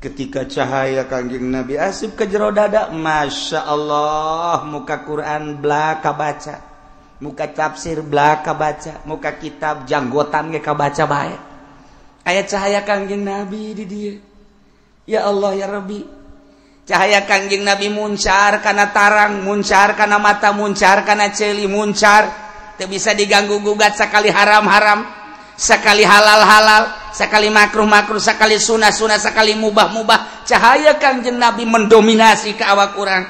Ketika cahaya Kangjeng Nabi asup ke jero dada, Masya Allah, muka Quran belaka baca, muka tafsir belaka baca, muka kitab janggotan ge kabaca bae. Aya cahaya Kangjeng Nabi di dieu. Ya Allah ya Rabbi. Cahaya Kangjeng Nabi muncar kana tarang, muncar kana mata, muncar kana ceuli, muncar. Teu bisa diganggu gugat sakali haram-haram, sekali halal-halal, sekali makruh-makruh, sekali sunah-sunah, sekali mubah-mubah. Cahaya Kangjeng Nabi mendominasi ke awak urang.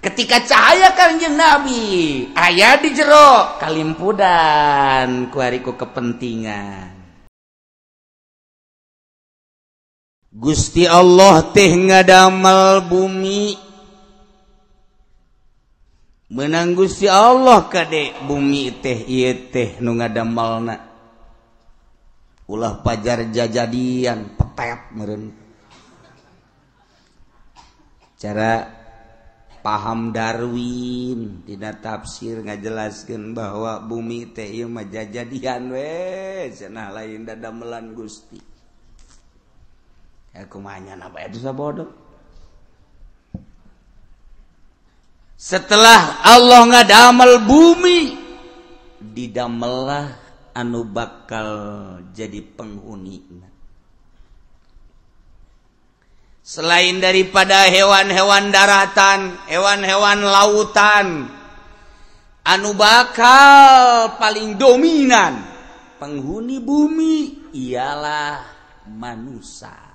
Ketika cahaya Kangjeng Nabi aya di jero kalimpudan kuari ku kepentingan. Gusti Allah teh ngadamel bumi, menang Gusti Allah kade bumi teh ieu teh nu ngadamelna. Ulah pajar jajadian petet meureun. Cara paham Darwin dina tafsir ngajelaskeun bahwa bumi teh ieu mah jajadian we cenah lain dadamelan Gusti. Ya kumanya napa itu sabodoh. Setelah Allah ngadamel bumi, didamelah anu bakal jadi penghuni. Selain daripada hewan-hewan daratan, hewan-hewan lautan, anu bakal paling dominan penghuni bumi ialah manusia.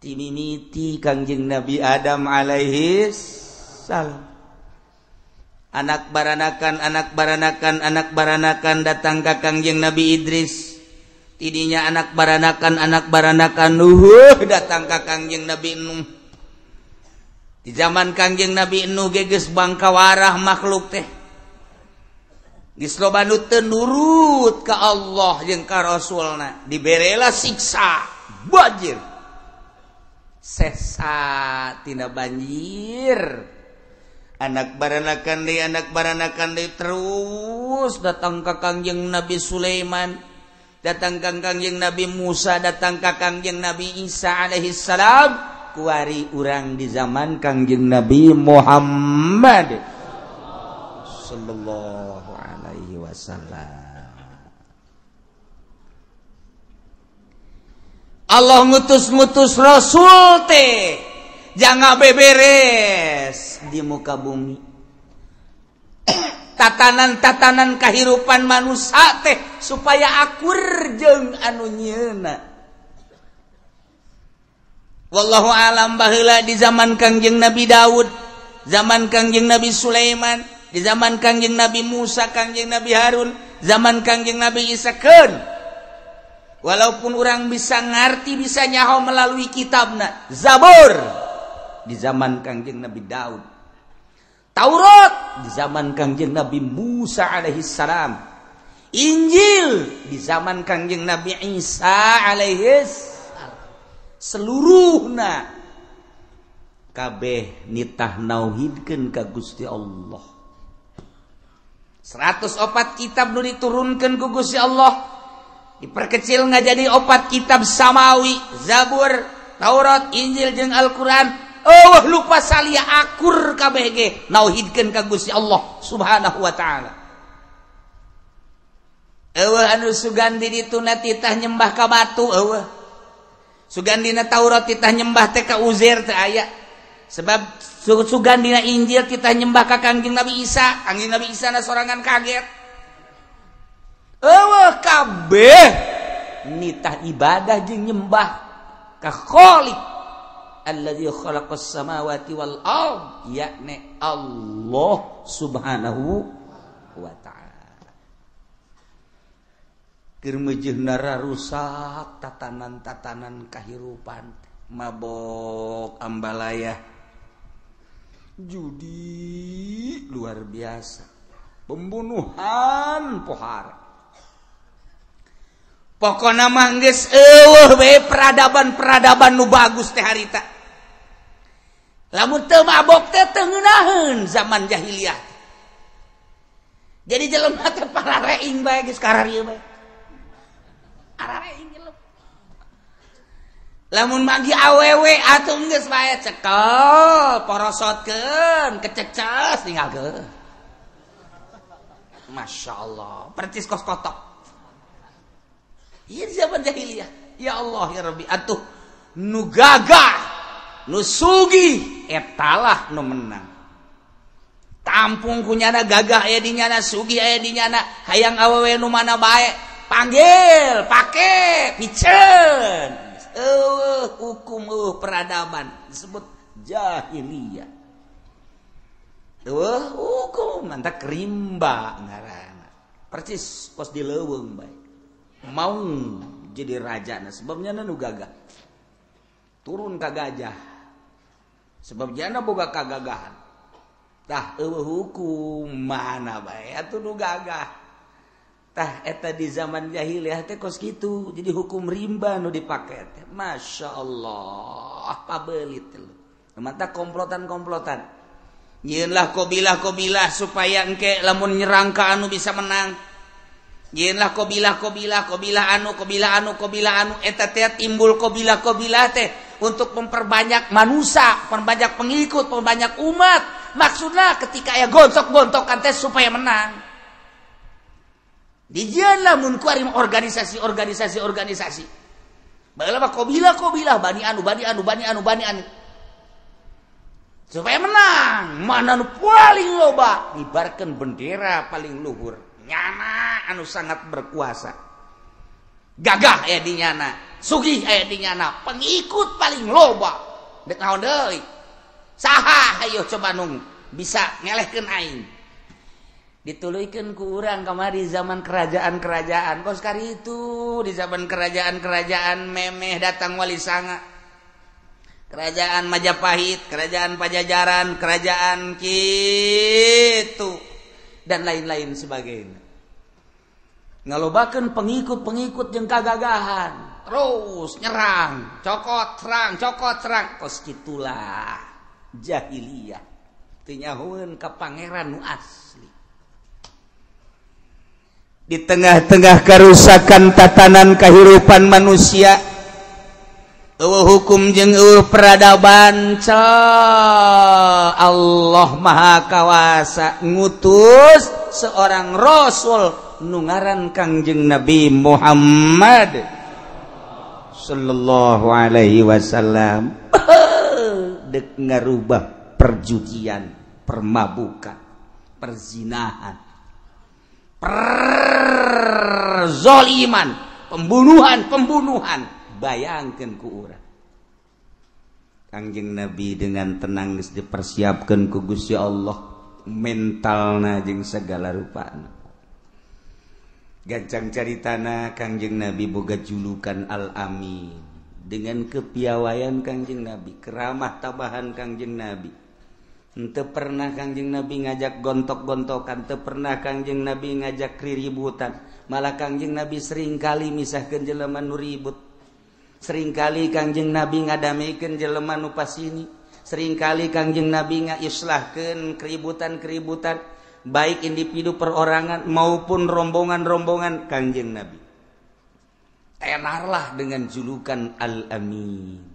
Timimiti Kangjeng Nabi Adam alaihi salam. Anak baranakan, anak baranakan, anak baranakan datang ka Kangjeng Nabi Idris. Tidinya anak baranakan Nuh datang ka Kangjeng Nabi Nuh. Di zaman Kangjeng Nabi Nuh geus bangkawarah makhluk teh. Geus loba nu teu nurut ka Allah jeung ka Rasulna, diberela siksa banjir. Sesa tina banjir. Anak baranakan deui terus datang ka Kangjeng Nabi Sulaiman, datang ka Kangjeng Nabi Musa, datang ka Kangjeng Nabi Isa alaihi salam. Kuari urang di zaman Kangjeng Nabi Muhammad sallallahu alaihi wasallam. Allah ngutus-ngutus rasul teh jangan beberes di muka bumi. Tatanan-tatanan kehidupan manusia teh supaya akur jeung anu nyeuna. Wallahu alam baheula di zaman Kangjeng Nabi Daud, zaman Kangjeng Nabi Sulaiman, di zaman Kangjeng Nabi Musa, Kangjeng Nabi Harun, zaman Kangjeng Nabi Isa keun. Walaupun orang bisa ngerti, bisa nyaho melalui kitabna Zabur di zaman Kangjeng Nabi Daud, Taurat di zaman Kangjeng Nabi Musa alaihi salam, Injil di zaman Kangjeng Nabi Isa alaihi salam. Seluruhna kabeh nitah nauhidkeun ka Gusti Allah. 104 kitab nu diturunkeun ku Gusti Allah diperkecil nggak jadi 4 kitab samawi, Zabur, Taurat, Injil jeung Al-Qur'an. Oh lupa salia akur kabeh ge nauhidkeun ka Gusti Allah Subhanahu wa taala. Eueuh anu sugandi dituna titah nyembah ka batu eueuh. Sugandina Taurat titah nyembah teh ka Uzair teh aya. Sebab sugandina Injil titah nyembah ka Kangjeng Nabi Isa, Kangjeng Nabi Isa na sorangan kaget. Eueuh kabeh nitah ibadah jeung nyembah ka Khaliq alladzi khalaqas samawati wal ard, yakni Allah Subhanahu wa ta'ala. Keur meujeuhna rusak tatanan-tatanan kahirupan, mabok ambalaya, judi luar biasa, pembunuhan pohara. Pokona mah geus eueuh we peradaban-peradaban nu bagus teh harita. Lamun teu mabok teh teu ngeunaheun zaman jahiliyah. Jadi jelema teh parareing bae geus kararieu bae. Arareing jelema. Lamun magi awewe atuh geus bae cekel, porosotkeun, kececes tinggalkeun. Masya Allah, percis kos kotok. Ieu di zaman jahiliyah. Ya Allah ya Rabbi, atuh nu gagah, nu sugih etalah nu menang. Tampung ku nyana gagah aya di nyana, sugih aya di nyana, hayang awewe nu mana bae, panggil, pake, piceun. Hukum peradaban disebut jahiliyah. Hukum mantap rimba ngaranna. Percis kos di leuweung bae. Mau jadi raja nah sebabnya nu gagah. Turun ka gajah. Sebab jana boga kagagahan. Tah eueuh hukum mana bae atuh nu gagah. Tah eta di zaman jahiliyah teh kos kitu, jadi hukum rimba nu dipake teh. Masya Allah, pabelit lu. Mantap komplotan-komplotan. Nyieunlah kobilah-kobilah supaya engke lamun nyerang ka anu bisa menang. Nyieunlah kobilah-kobilah, kobilah anu, kobilah anu, kobilah anu eta teh timbul kobilah-kobilah teh untuk memperbanyak manusia, perbanyak pengikut, perbanyak umat. Maksudna ketika aya gontok-gontokan teh supaya menang. Dijieunlah mun kuari organisasi. Baheula mah kobilah-kobilah bani anu bani anu bani anu bani anu. Supaya menang, mana nu paling loba ngibarkeun bendera paling luhur. Nyana anu sangat berkuasa. Gagah aya di nyana, sugih aya di nyana, pengikut paling loba. Dek naon deui? Saha hayo coba nung bisa ngelehkeun aing. Dituluykeun ku urang kamari zaman kerajaan-kerajaan. Kos kari itu di zaman kerajaan-kerajaan memeh datang wali sanga. Kerajaan Majapahit, kerajaan Pajajaran, kerajaan kitu dan lain-lain sebagainya. Ngalobakeun pengikut-pengikut jeung kagagahan, terus nyerang, cokot serang, kos kitulah jahiliyah. Teu nyahoeun ka pangeran nu asli. Di tengah-tengah kerusakan tatanan kehidupan manusia, eueuh hukum jeung eueuh peradaban, Allah Maha Kawasa ngutus seorang rasul nu ngaran Kangjeng Nabi Muhammad sallallahu alaihi wasallam. Dek ngarubah perjudian, permabukan, perzinahan, perzoliman, pembunuhan. Bayangkan ku urang Kangjeng Nabi dengan tenang geus dipersiapkeun ku Gusti Allah mentalna jeung segala rupana. Gancang caritana Kangjeng Nabi boga julukan Al-Amin. Dengan kepiawaian Kangjeng Nabi, keramah tabahan Kangjeng Nabi. Henteu pernah Kangjeng Nabi ngajak gontok-gontokan, teu pernah Kangjeng Nabi ngajak riributan. Malah Kangjeng Nabi seringkali misahkeun jelema nu ribut. Seringkali Kangjeng Nabi ngadamekeun jelema nu pasini. Seringkali Kangjeng Nabi ngaislahkeun keributan-keributan, baik individu perorangan maupun rombongan-rombongan. Kangjeng Nabi tenarlah dengan julukan Al-Amin.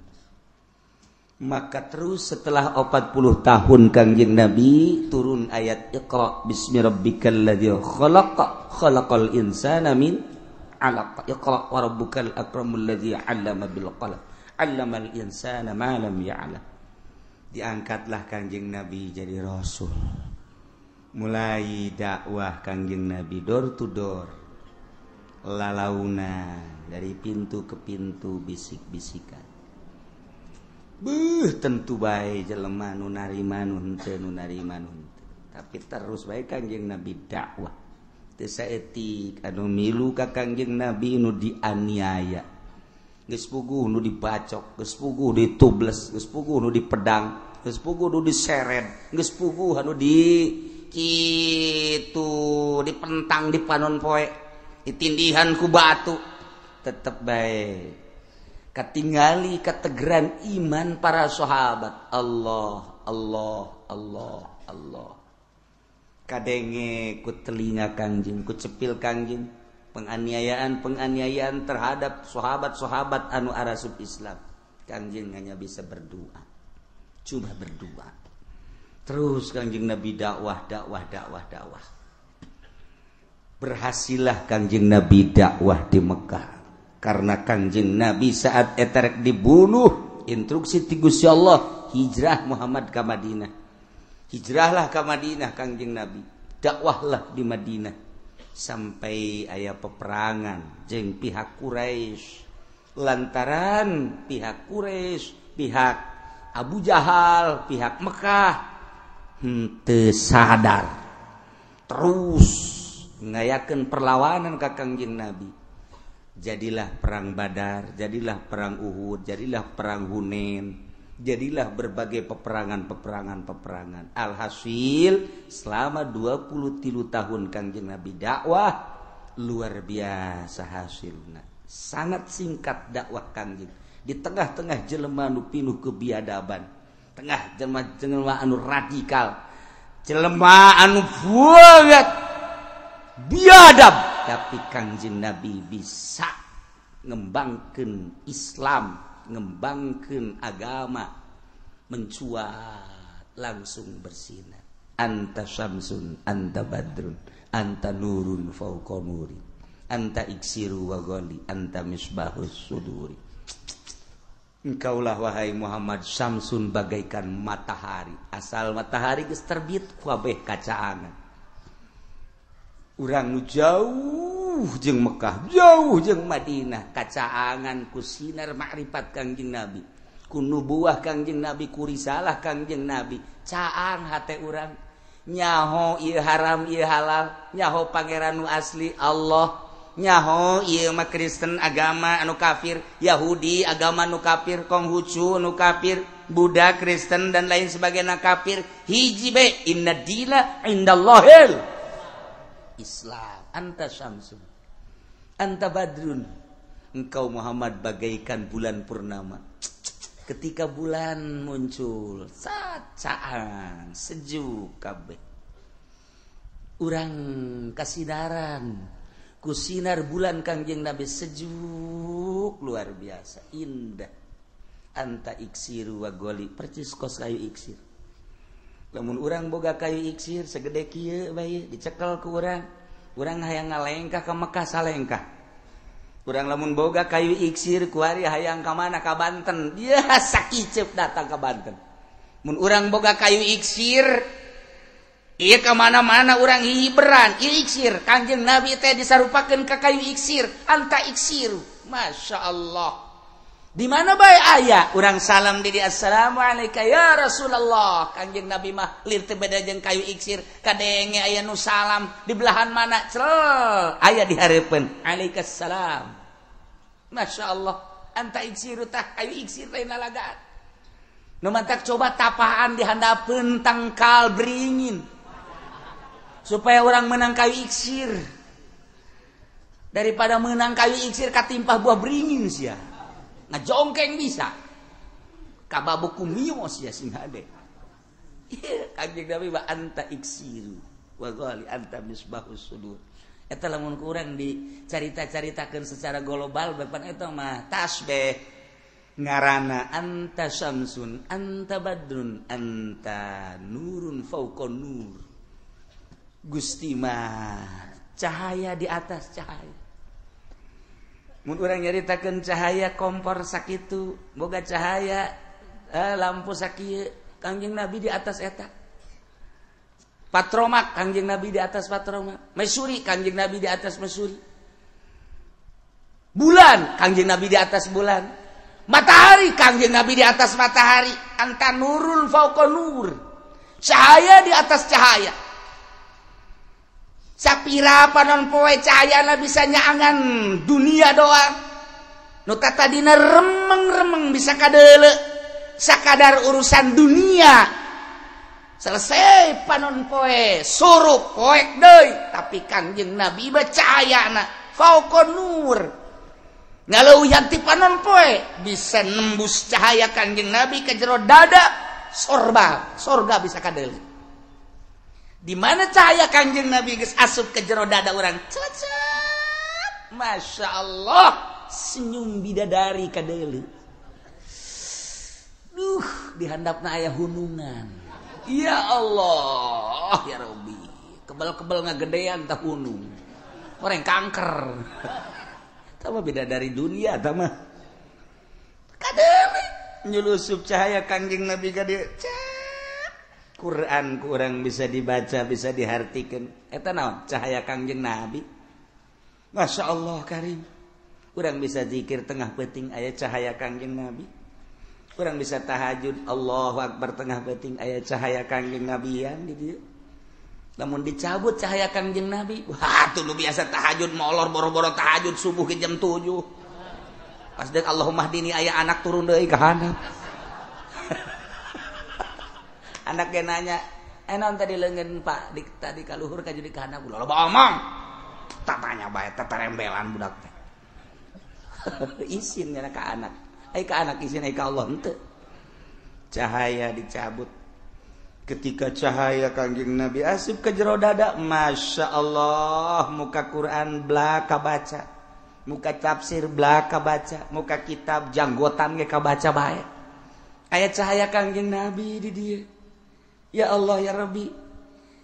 Maka terus setelah 40 tahun Kangjeng Nabi turun ayat Iqra bismi rabbikal ladzi khalaq, khalaqal insana min 'alaq, Iqra wa rabbukal akramul ladzi 'allama bil qalam, 'allamal insana ma lam ya'lam. Diangkatlah Kangjeng Nabi jadi rasul. Mulai dakwah Kangjeng Nabi door to door, lalauna dari pintu ke pintu, bisik-bisikan. Beuh, tentu bae jelema nu narima nu henteu, nu narima nu henteu. Tapi terus bae Kangjeng Nabi dakwah. Teu saeutik anu milu ka Kangjeng Nabi nu dianiaya. Geus puguh nu dibacok, geus puguh ditubles, geus puguh nu dipedang, geus puguh nu diseret, geus puguh anu di kitu dipentang di panon poe, ditindihan ku batu. Tetep bae katingali kategeran iman para sahabat. Allah, Allah, Allah, Allah. Kadenge ku telinga Kangjeng, ku cepil Kangjeng, penganiayaan-penganiayaan terhadap sahabat-sahabat anu arasup Islam. Kangjeng hanya bisa berdoa, cuma berdoa. Terus Kangjeng Nabi dakwah, dakwah, dakwah, dakwah. Berhasillah Kangjeng Nabi dakwah di Mekah. Karena Kangjeng Nabi saat eterek dibunuh, instruksi ti Gusti Allah, hijrah Muhammad ke Madinah. Hijrahlah ke Madinah Kangjeng Nabi, dakwahlah di Madinah sampai aya peperangan jeung pihak Quraisy. Lantaran pihak Quraisy, pihak Abu Jahal, pihak Mekah henteu sadar, terus ngayakeun perlawanan ka Kangjeng Nabi. Jadilah perang Badar, jadilah perang Uhud, jadilah perang Hunain, jadilah berbagai peperangan-peperangan-peperangan. Alhasil selama 23 tahun Kangjeng Nabi dakwah, luar biasa hasilnya. Sangat singkat dakwah Kangjeng. Di tengah-tengah jelema anu pinuh kebiadaban, tengah jelema anu radikal, jelema anu banget biadab, tapi Kangjeng Nabi bisa ngembangkeun Islam, ngembangkeun agama, mencuat langsung bersinar. Anta syamsun, anta badrun, anta nurun fauqa nuri, anta iksiru wa ghali, anta misbahus suduri. Engkaulah wahai Muhammad syamsun bagaikan matahari. Asal matahari geus terbit kabeh kacaangan. Urang nu jauh jeung Mekah, jauh jeung Madinah, kacaangan ku sinar makrifat Kangjeng Nabi, ku nubuah Kangjeng Nabi, ku risalah Kangjeng Nabi. Caang hate urang, nyaho ieu haram ieu halal, nyaho pangeran nu asli Allah, nyaho ieu mah Kristen agama anu kafir, Yahudi agama nu kafir, Konghucu nu kafir, Buddha, Kristen dan lain sebagainya kafir. Hiji be inna dina indallahil Islam. Anta syamsun, anta badrun. Engkau Muhammad bagaikan bulan purnama. Ketika bulan muncul, cacaan sejuk kabeh. Urang kasinaran ku sinar bulan Kangjeng Nabi, sejuk luar biasa, indah. Anta iksiru wa goli, percis kos kayu iksir. Lamun urang boga kayu iksir segede kieu bae dicekel ku urang, urang hayang ngalengkah ka Mekah salengkah. Urang lamun boga kayu iksir kuari hayang ka mana, ka Banten, dia sakiceup datang ka Banten. Mun urang boga kayu iksir ieu ka mana-mana urang hiberan ieu iksir. Kangjeng Nabi teh disarupakeun ka kayu iksir, anta iksir. Masya Allah. Di mana bae aya urang salam di assalamualaikum ya Rasulullah. Kangjeng Nabi mah lir teu beda jeung kayu iksir, kadenge aya nu salam di belahan mana cel aya di hareupeun, alaikassalam. Masya Allah, anta iksiru tah kayu iksir lain lalagaan. Nu mantak coba tapaan di handapeun tangkal beringin supaya orang menang kayu iksir. Daripada menang kayu iksir katimpah buah beringin sia. Ngajongkeng bisa. Kababu kumios ya sing hade. Kanjeng Nabi wa anta iksiru wa ghali anta misbahus sudur. Eta lamun kurang dicarita-caritakeun secara global bapan eta mah tasbih ngarana anta syamsun, anta badrun, anta nurun fauqa nur. Gusti mah cahaya di atas cahaya. Mun urang nyaritakeun cahaya kompor sakitu, boga cahaya lampu sakieu, Kangjeng Nabi di atas eta. Patromak Kangjeng Nabi di atas patromak, Mesuri Kangjeng Nabi di atas mesuri. Bulan Kangjeng Nabi di atas bulan. Matahari Kangjeng Nabi di atas matahari. Anta nurun fauqa nur. Cahaya di atas cahaya. Sapira panon poe cahayana bisa nyaangan dunia doang. Nu tatadina remeng-remeng bisa kadeule. Sakadar urusan dunia. Selesai panon poe, surup poek deui, tapi Kangjeng Nabi mah cahayana fauqa nur. Ngaleuwihan ti panon poe bisa nembus cahaya Kangjeng Nabi ke jero dada sorba, sorga bisa kadeule. Di mana cahaya Kangjeng Nabi geus asup ke jero dada urang, cecet. Masya Allah, senyum bidadari kadeule. Di handapna aya hunungan. Ya Allah, ya Rabbi. Kebal-kebal ngagedean tah hunung. Orang kanker. Tah mah beda dari dunia tah mah. Kadeuh nyulusup cahaya Kangjeng Nabi ka dieu. Quran kurang bisa dibaca, bisa dihartikan. Eta naon? Cahaya Kangjeng Nabi. Masya Allah karim. Urang bisa zikir tengah peuting aya cahaya Kangjeng Nabi. Urang bisa tahajud Allahu Akbar tengah peuting aya cahaya Kangjeng Nabian di dieu. Lamun dicabut cahaya Kangjeng Nabi, wah tuh lu biasa tahajud molor boro-boro tahajud subuh ke jam 7. Pas deuk Allahumma hdini aya anak turun deui ka handap. Anak ge nanya, naon tadi leungeun Pak di tadi ka luhur ka jadi ka handap ulah loba omong. Tatanya bae teterembelan budak teh. Isin nya ka anak. Ai ka anak isin ai ka Allah henteu. Cahaya dicabut. Ketika cahaya Kangjeng Nabi asup ke jero dada, Masya Allah, muka Quran belaka baca, muka tafsir belaka baca, muka kitab janggotan ge kabaca bae. Aya cahaya Kangjeng Nabi di dieu. Ya Allah ya Rabbi.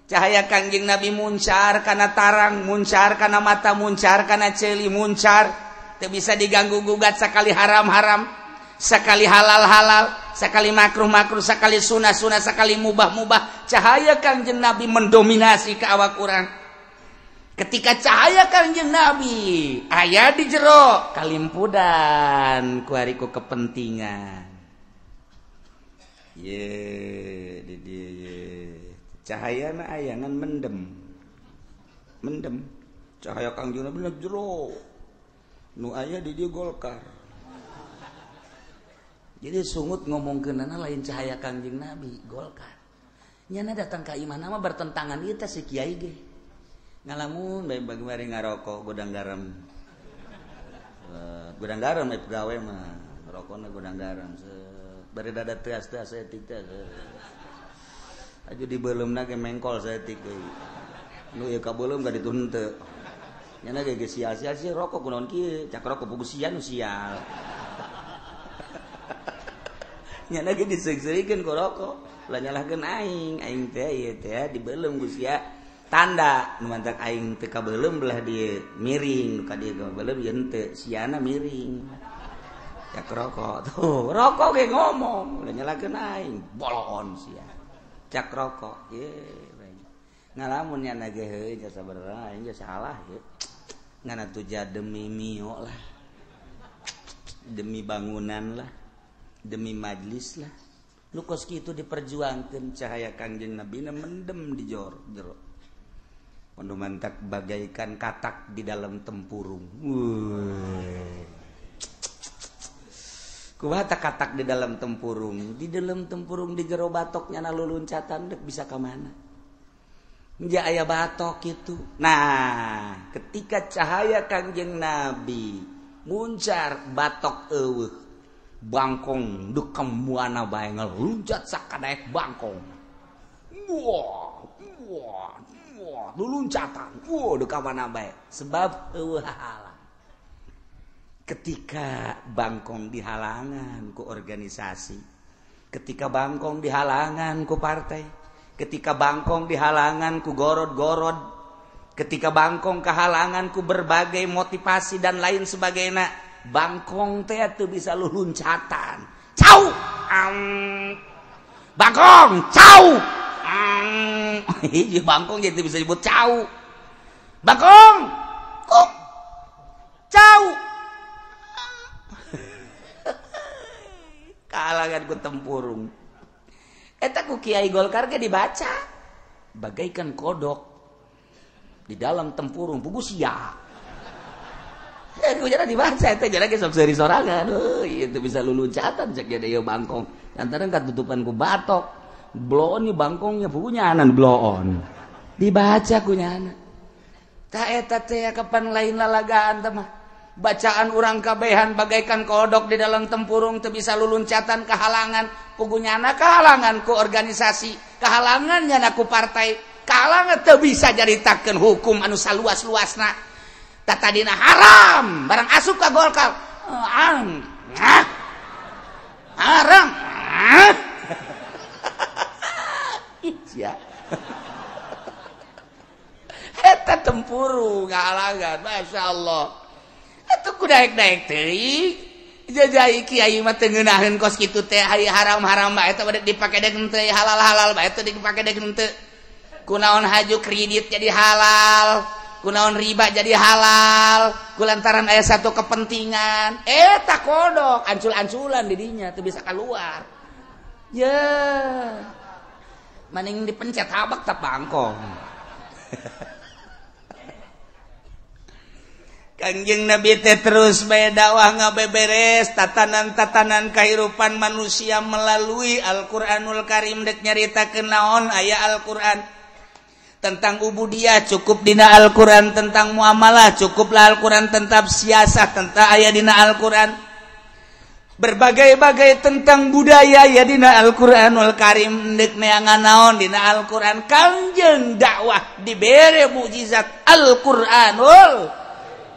Cahaya Kangjeng Nabi muncar kana tarang, muncar kana mata, muncar kana ceuli, muncar. Teu bisa diganggu gugat sakali haram-haram, sekali halal-halal, sekali makruh-makruh, sekali sunah-sunah, sekali mubah-mubah. Cahaya Kangjeng Nabi mendominasi ke awak urang. Ketika cahaya Kangjeng Nabi aya di jero kalimpudan ku ari ku kepentingan. Ye di dieu ye. Cahayana aya ngan mendem. Mendem. Cahaya Kangjeng Nabi jero. Nu aya di dieu Golkar. Jadi sungut ngomongkeunana lain cahaya Kangjeng Nabi, Golkar. Nyana datang ka imah nama bertentangan ieu teh si kiai ge. Ngalamun bae bari ngarokok gudang garam. Gudang garam we pagawe mah, rokona gudang garam. Bari dada teas-teas saeutik teh. Aju dibeuleumna ge mengkol saeutik deui. Nu ieu kabeuleum ka ditu henteu. Nyana ge geus sial-sial sih rokok kunaon kieu, cak rokok pugu sia nu sial. Nyana ge diseung-seurikeun ku rokok, ulah nyalahkeun aing, aing teh ieu teh dibeuleum ku sia. Tanda nu mantak aing teu kabeuleum belah dieu miring, nu ka dieu kabeuleum ieu henteu, siana miring. Cak rokok tuh, rokok ge ngomong, ulah nyalahkeun aing, boloon sia. Cak rokok, ye ngalamun nyana ge heuh jasa sabarana aing ge salah ye. Ngan atuh demi mio lah. Demi bangunan lah. Demi majlis lah. Nu kos kitu diperjuangkeun cahaya Kangjeng Nabi na mendem di jero. Pandu mantak bagaikan katak di dalam tempurung. Kumaha katak di dalam tempurung? Di dalam tempurung di jero batok nyana luluncatan dek bisa ka mana? Ja aya batok kitu. Nah, ketika cahaya Kangjeng Nabi muncar batok eueuh. Bangkong deuk muana bae ngeluncat sakadaek bangkong. Wah, wah, wah, luluncatan. Wah, deuk mana bae. Sebab eueuh halang. Ketika bangkong dihalangan ku organisasi, ketika bangkong dihalangan ku partai, ketika bangkong dihalangan ku gorod-gorod, ketika bangkong kehalangan ku berbagai motivasi dan lain sebagainya, bangkong teh teu bisa luluncatan. Cau. Bangkong, cau. Hiji bangkong jadi bisa disebut cau. Bangkong. Kok. Cau. Kahalangan ku tempurung. Eta ku Kiai Golkar ge dibaca bagaikan kodok di dalam tempurung pugu sia. Ku jara dibaca eta jara ge sok seuri sorangan. Heuh, itu bisa luluncatan cek ge ieu bangkong. Lantaran katutupan ku batok. Bloon ieu bangkongnya pugu nyanan bloon. Dibaca ku nyana. Tah eta teh kapan lain lalagaan teh mah. Bacaan urang kabehan bagaikan kodok di dalam tempurung teu bisa luluncatan kehalangan. Pugu nyana kehalangan ku organisasi, kehalangan nyana ku partai, kehalangan teu bisa jaritakeun hukum anu saluas-luasna. Tatadina haram barang asup ka Golkar. Haram. Haram. ngahalangan. Masya Allah. Atuh ku daek-daek teuing. Jajai kiai mah teu ngeunaheun kos kitu teh haram-haram bae teh dipake deuk henteu, halal-halal bae teh dipake deuk henteu. Kunaon haju kredit jadi halal, kunaon riba jadi halal, kulantaran aya satu kepentingan. Tak kodok, ancul-anculan didinya teu bisa keluar. Ya. Maning dipencet habak tak bangkong. Kangjeng Nabi teh terus bae dakwah ngabeberes tatanan-tatanan kehidupan manusia melalui Al-Qur'anul Karim dek nyaritakeun naon aya Al-Qur'an. Tentang ubudiyah cukup dina Al-Qur'an, tentang muamalah cukuplah Al-Qur'an, tentang siasah tentang aya dina Al-Qur'an. Berbagai-bagai tentang budaya ya dina Al-Qur'anul Karim dek neangan naon dina Al-Qur'an. Kangjeng dakwah dibere mukjizat Al-Qur'anul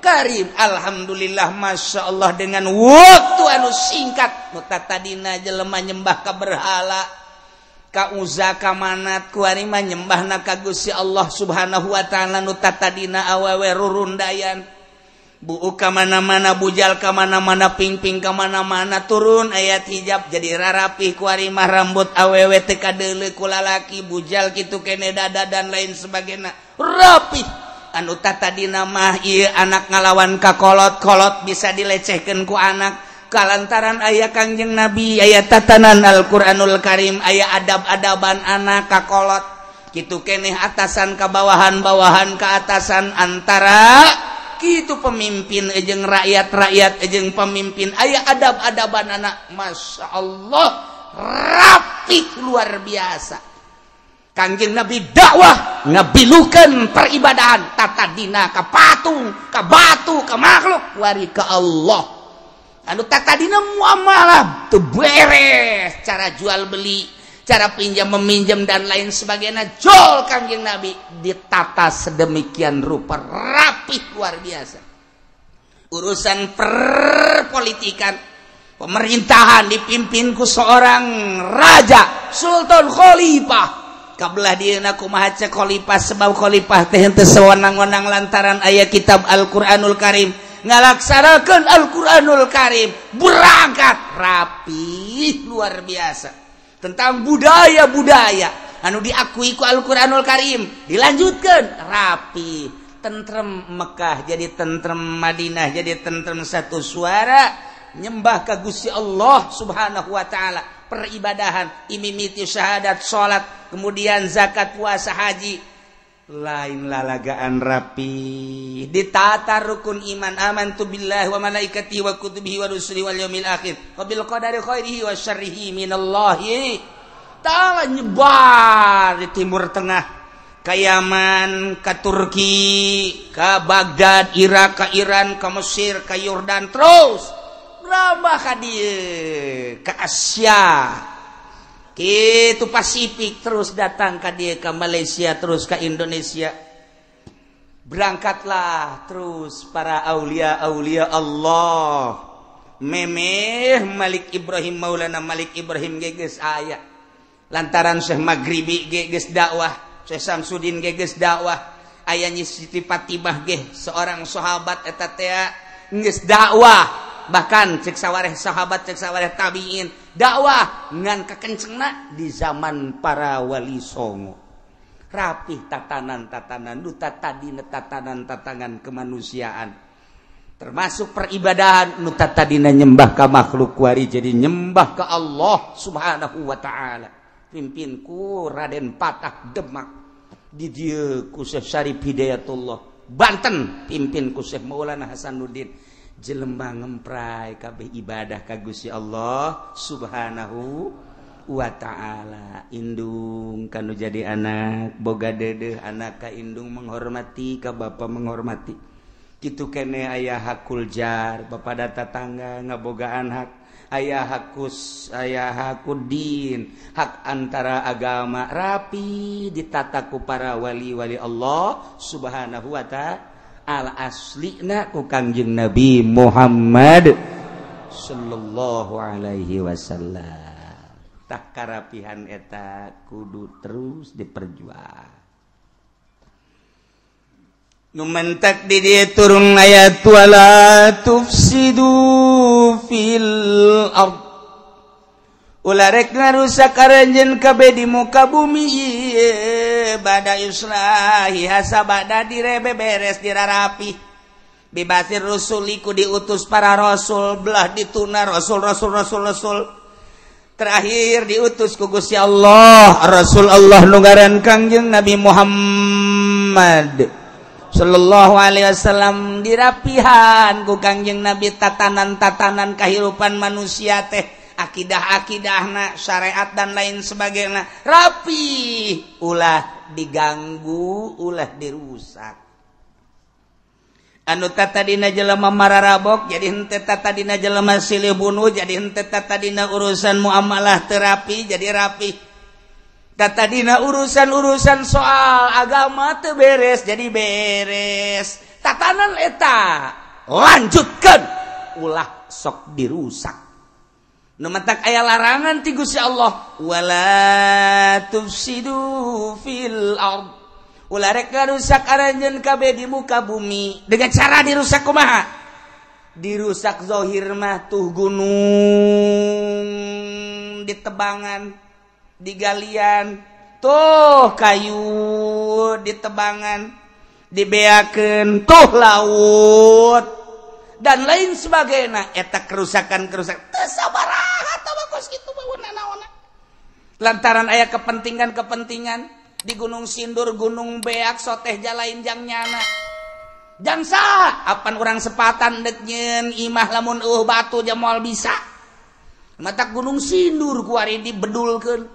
Karim. Alhamdulillah, Masya Allah, dengan waktu anu singkat nu tadina jelema nyembah ka berhala, ka Uzza, ka Manat, kuari mah nyembahna ka Gusti Allah Subhanahu wa taala. Nu tadina awewe rurundayan, buuk ka mana-mana, bujal ka mana-mana, pingping ka mana-mana, turun ayat hijab jadi rarapih kuari mah rambut awewe teu kadeuleu ku lalaki, bujal kitu kene dada dan lain sebagainya, rapih. Anu tadina mah ieu anak ngalawan ka kolot-kolot bisa dilecehkeun ku anak, kalantaran aya Kangjeng Nabi, aya tatanan Al-Qur'anul Karim, aya adab-adaban anak ka kolot kitu keneh, atasan ka bawahan, bawahan ka atasan, antara kitu pemimpin jeung rakyat, rakyat jeung pemimpin, aya adab-adaban anak. Masya Allah, rapih luar biasa. Kangjeng Nabi dakwah ngabilukeun peribadahan tatadina ka patung, ka batu, ka makhluk, wari ka Allah. Anu tatadina muamalah teu beres, cara jual beli, cara pinjam meminjam dan lain sebagainya, jol Kangjeng Nabi ditata sedemikian rupa rapih luar biasa. Urusan perpolitikan, pemerintahan dipimpin ku seorang raja, sultan, khalifah. Kabelah dieuna kumaha cek khalifah, sebab khalifah teh henteu sewenang-wenang lantaran aya kitab Al-Qur'anul Karim, ngalaksanakeun Al-Qur'anul Karim, berangkat rapih luar biasa. Tentang budaya-budaya anu diakui ku Al-Qur'anul Karim dilanjutkeun rapi, tentrem Mekah jadi tentrem Madinah jadi tentrem, satu suara nyembah ka Gusti Allah Subhanahu wa taala. Peribadahan imimiti syahadat, salat, kemudian zakat, puasa, haji, lain lalagaan rapi ditata rukun iman, amantu billahi wa malaikatihi wa kutubihi wa rusulihi wal yaumil akhir wa bil qadari khairihi wa syarrihi minallahi ta'ala. Nyebar di Timur Tengah, ka Yaman, ka Turki, ka Baghdad, Irak, ka Iran, ka Mesir, ka Yordan, terus berambah ka dieu, ka Asia, kitu Pasifik, terus datang ka dieu, ka Malaysia, terus ka Indonesia. Berangkatlah terus para aulia-aulia Allah. Memeh Malik Ibrahim, Maulana Malik Ibrahim geus aya. Lantaran Syekh Maghribi geus dakwah, Syekh Samsudin geus dakwah, aya Nyi Siti Fatimah ge seorang sahabat eta teh geus dakwah. Bahkan cek sawareh sahabat, cek sawareh tabiin dakwah ngan kekencengna di zaman para wali songo. Rapih tatanan-tatanan nu tadina tatanan-tatanan kemanusiaan, termasuk peribadahan nu tadina nyembah ka makhluk wari jadi nyembah ka Allah Subhanahu wa taala. Pimpin ku Raden Patah Demak, di dieu ku Syekh Syarif Hidayatullah Banten, pimpin ku Syekh Maulana Hasanuddin. Jelema ngemprai kabeh ibadah ka Gusti Allah Subhanahu wa taala. Indung kanu jadi anak boga dedeh, anak ka indung menghormati, ka bapa menghormati. Kitu kene aya hakul jar, bapa data tangga ngabogaan hak, aya hakus, aya hakudin, hak antara agama rapi ditata ku para wali-wali Allah Subhanahu wa taala. Al aslina ku Kangjeng Nabi Muhammad sallallahu alaihi wasallam. Tah karapihan eta kudu terus diperjuang. Nu mentek di dieu turun ayat wala tufsidu fil ard. Ulah rek ngarusak aranjeun kabeh di muka bumi ieu bada islahi hasabada direbe beres dirarapi. Bibasir rusuliku diutus para rasul belah dituna rasul rasul rasul rasul. Terakhir diutus ku Gusti Allah Rasul Allah nu ngaran Kangjeng Nabi Muhammad sallallahu alaihi wasallam dirapihan ku Kangjeng Nabi tatanan-tatanan kehidupan manusia teh akidah-akidahna syariat dan lain sebagainya rapi ulah diganggu ulah dirusak. Anu tatadina jelema mararabok jadi henteu tatadina jelema silih bunuh jadi henteu tatadina urusan muamalah terapi jadi rapi. Tatadina urusan-urusan soal agama teu beres jadi beres. Tatanan eta lanjutkeun ulah sok dirusak. Nu matak aya larangan ti Gusti Allah wala tufsidu fil ard. Ulah rek ngarusak aranjeun kabeh di muka bumi dengan cara dirusak kumaha? Dirusak zahir mah tuh gunung ditebangan, digalian, tuh kayu ditebangan, dibeakeun, tuh laut dan lain sebagainya. Eta kerusakan-kerusakan teu sabaraha tah kos kitu mah naonna. Lantaran aya kepentingan-kepentingan di Gunung Sindur, Gunung Beak, soteh jalain jang nyana. Jang saha? Apan urang sepatan dek nyeun imah lamun eueuh batu ja moal bisa. Matak Gunung Sindur kuari dibedulkeun.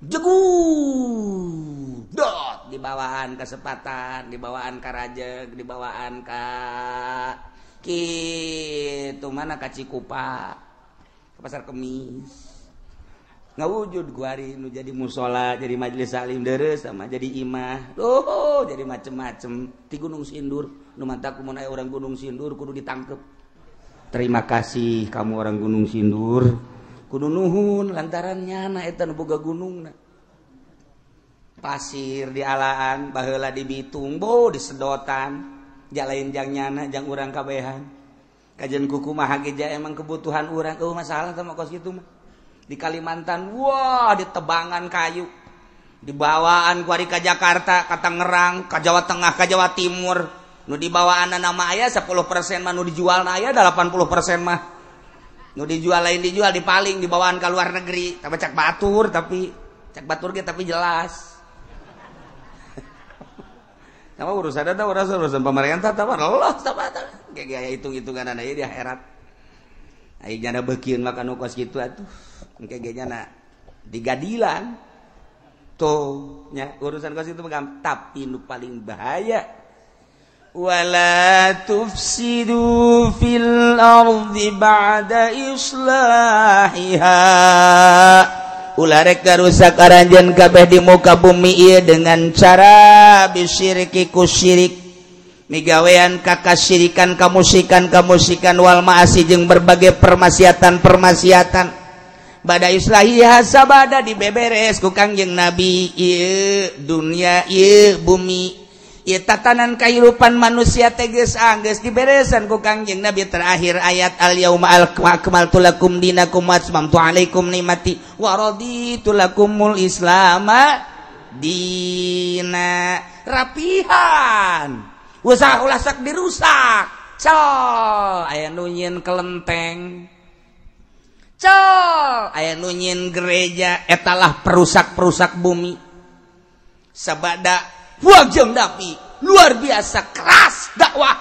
Jegur. Dot dibawaan ka sepatan, dibawaan ka Rajeg, dibawaan ka kitu mana ka Cikupa, ke Pasar Kemis. Ngawujud guari nu jadi musola, jadi majelis salim deres sama jadi imah. Oh, jadi macem-macem di Gunung Sindur. Nu mantak mun aya orang Gunung Sindur kudu ditangkep. Terima kasih kamu orang Gunung Sindur. Kudu nuhun lantaran nyana eta nu boga gunungna. Pasir dialaan, baheula dibitung, bo disedotan. Jalain jang nyana jang urang kabehan. Kajian kuku mah ge emang kebutuhan urang. Eueuh masalah sama kos kitu mah. Di Kalimantan, wah ditebangan kayu, dibawaan kuari ka Jakarta, ka Tangerang, ka Jawa Tengah, ka Jawa Timur. Nu dibawaan nama aya 10% mah nu dijual na aya 80% mah. Nu dijual lain dijual dipaling dibawaan ka luar negeri. Tapi cak batur tapi cak batur ge tapi jelas. Sama urusan eta urusan pemerintah tah Allah sama ge aya hitung-hitungan aya di akhirat. Aya jana beukieun mah kanu kos kitu atuh. Engke ge nyana digadilan tuh nya urusan kos itu megam tapi nu paling bahaya wala tufsidu fil ardi ba'da islahiha. Ulah rek ngarusak aranjeun kabeh di muka bumi ieu dengan cara bisyiriki ku syirik migawean kakasyirikan kamusikan wal ma'asi jeung berbagai permaksiatan-permaksiatan. Bada islahiha sabada dibeberes ku Kangjeng Nabi ieu dunia ieu bumi ieu tatanan kahirupan manusia teh geus anggeus diberesan ku Kangjeng Nabi. Terakhir ayat al yauma akmaltu lakum dinakum wa atmamtu alaikum nikmati wa raditu lakumul islama dina. Rapihan usaha ulah sok dirusak. Col aya nu nyieun kelenteng, col aya nu nyieun gereja, etalah perusak-perusak bumi. Sabada wajeng dapi luar biasa keras dakwah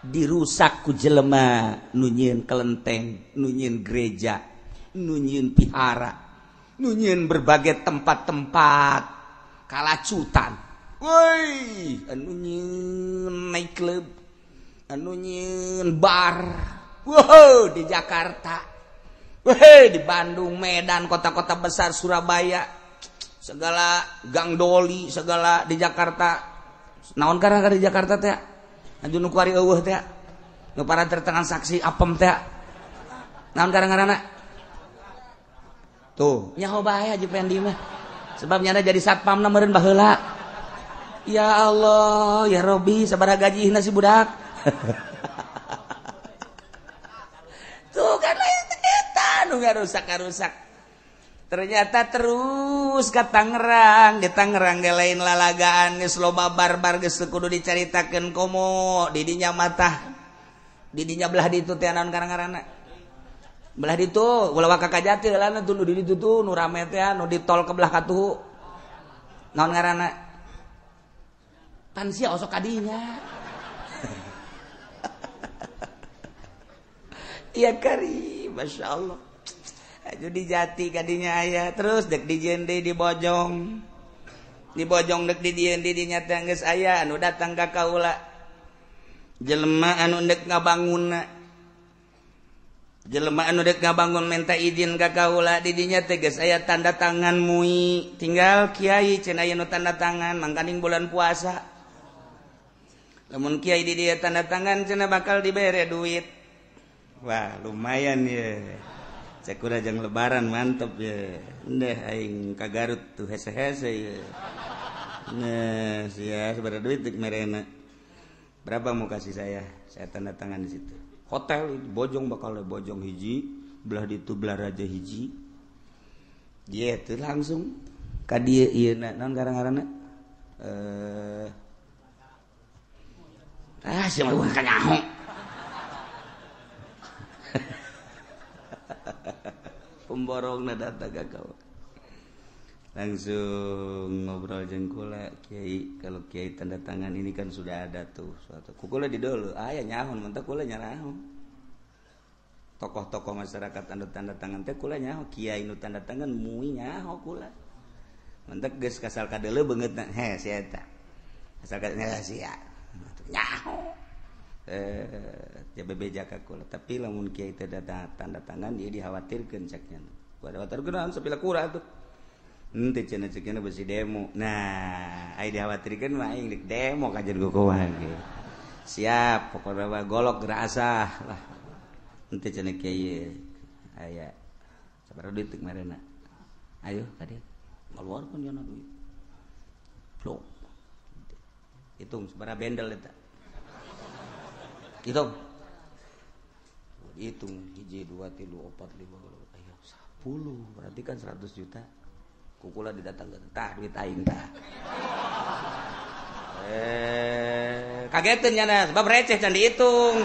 dirusak ku jelema nu nyieun kelenteng, nu nyieun gereja, nu nyieun pihara, nu nyieun berbagai tempat-tempat kalacutan. Woi, anu nyieun night club, anu nyieun bar. Wow, di Jakarta, weh, di Bandung, Medan, kota-kota besar, Surabaya, segala gang doli, segala di Jakarta. Naon karena di Jakarta teh? Anu nu kuari eueuh teh. Nu para tertransaksi apem teh. Naon karena? Tuh, nyaho bae Haji Pendi mah. Sebab nyana jadi satpamna meureun baheula. Ya Allah, ya Robi, sabaraha gajihna si budak. Tuh kan lain eta nu ngarusak-ngarusak. Ternyata terus ke Tangerang, di Tangerang ge lain lalagaan geus loba barbar geus kudu dicaritakeun komo di dinya matah. Di dinya belah ditu teh naon ngaranna? Belah ditu ulah waka ka Jati heulana tuh nu di ditu tuh nu rame teh nu di tol ke belah katuhu. Naon ngaranna? Pan sia osok kadinya. Iya kari, Masya Allah. Aju di Jati kadinya aya, terus dek di Jende di Bojong. Di Bojong dek di Jende di nyata geus aya anu datang ka kaula. Jelema anu dek ngabangunna. Jelema anu dek ngabangun minta izin ka kaula di dinya teh geus aya tanda tangan mui. Tinggal kiai cenah aya nu tanda tangan mangkaning bulan puasa. Lamun kiai di dieu tanda tangan cenah bakal dibere duit. Wah, lumayan ya. Cek urang jang lebaran mantep ya. Ndeh aing ka Garut tuh hese-hese ya. Nah, sia sabaraha duit deuk merena. Berapa mau kasih saya? Saya tanda tangan di situ. Hotel Bojong bakal Bojong hiji, belah ditu belah Raja hiji. Dia tuh langsung ka dieu ieu na naon garang-garangna? Sia mah kanyaho. Pemborongna datang ka kau. Langsung ngobrol jeung kula, kiai, kalau kiai tanda tangan ini kan sudah ada tuh suatu. Ku kula di dulu, aya nyahun, mentak kula nyarahun. Tokoh-tokoh masyarakat anu tanda tangan teh kula nyaho, kiai nu tanda tangan mui nyaho kula. Mentak geus kasal kadeuleu beungeutna, he sia eta. Asal kadeuleu sia. Nyaho. Dia bebeja ka kula, tapi lamun kiai teh tanda tangan dia dikhawatirkeun ceknya. Khawatirkeun sapila kura tuh. Henteu cenah ceknya besi demo. Nah, ai dikhawatirkeun mah aing deuk demo kajen kukumaha ge. Siap, pokona mah golok gerasah lah. Henteu cenah kiai aya sabaraha duit marena. Ayo ka dieu. Ngaluarkeun nya duit. Plok. Hitung sabaraha bendel eta. Hitung. Hitung 1 2 3 4 5 ayo 10 berarti kan 100 juta. Kukula didatangkeun tah duit aing tah. Kageteun nya sebab receh can dihitung.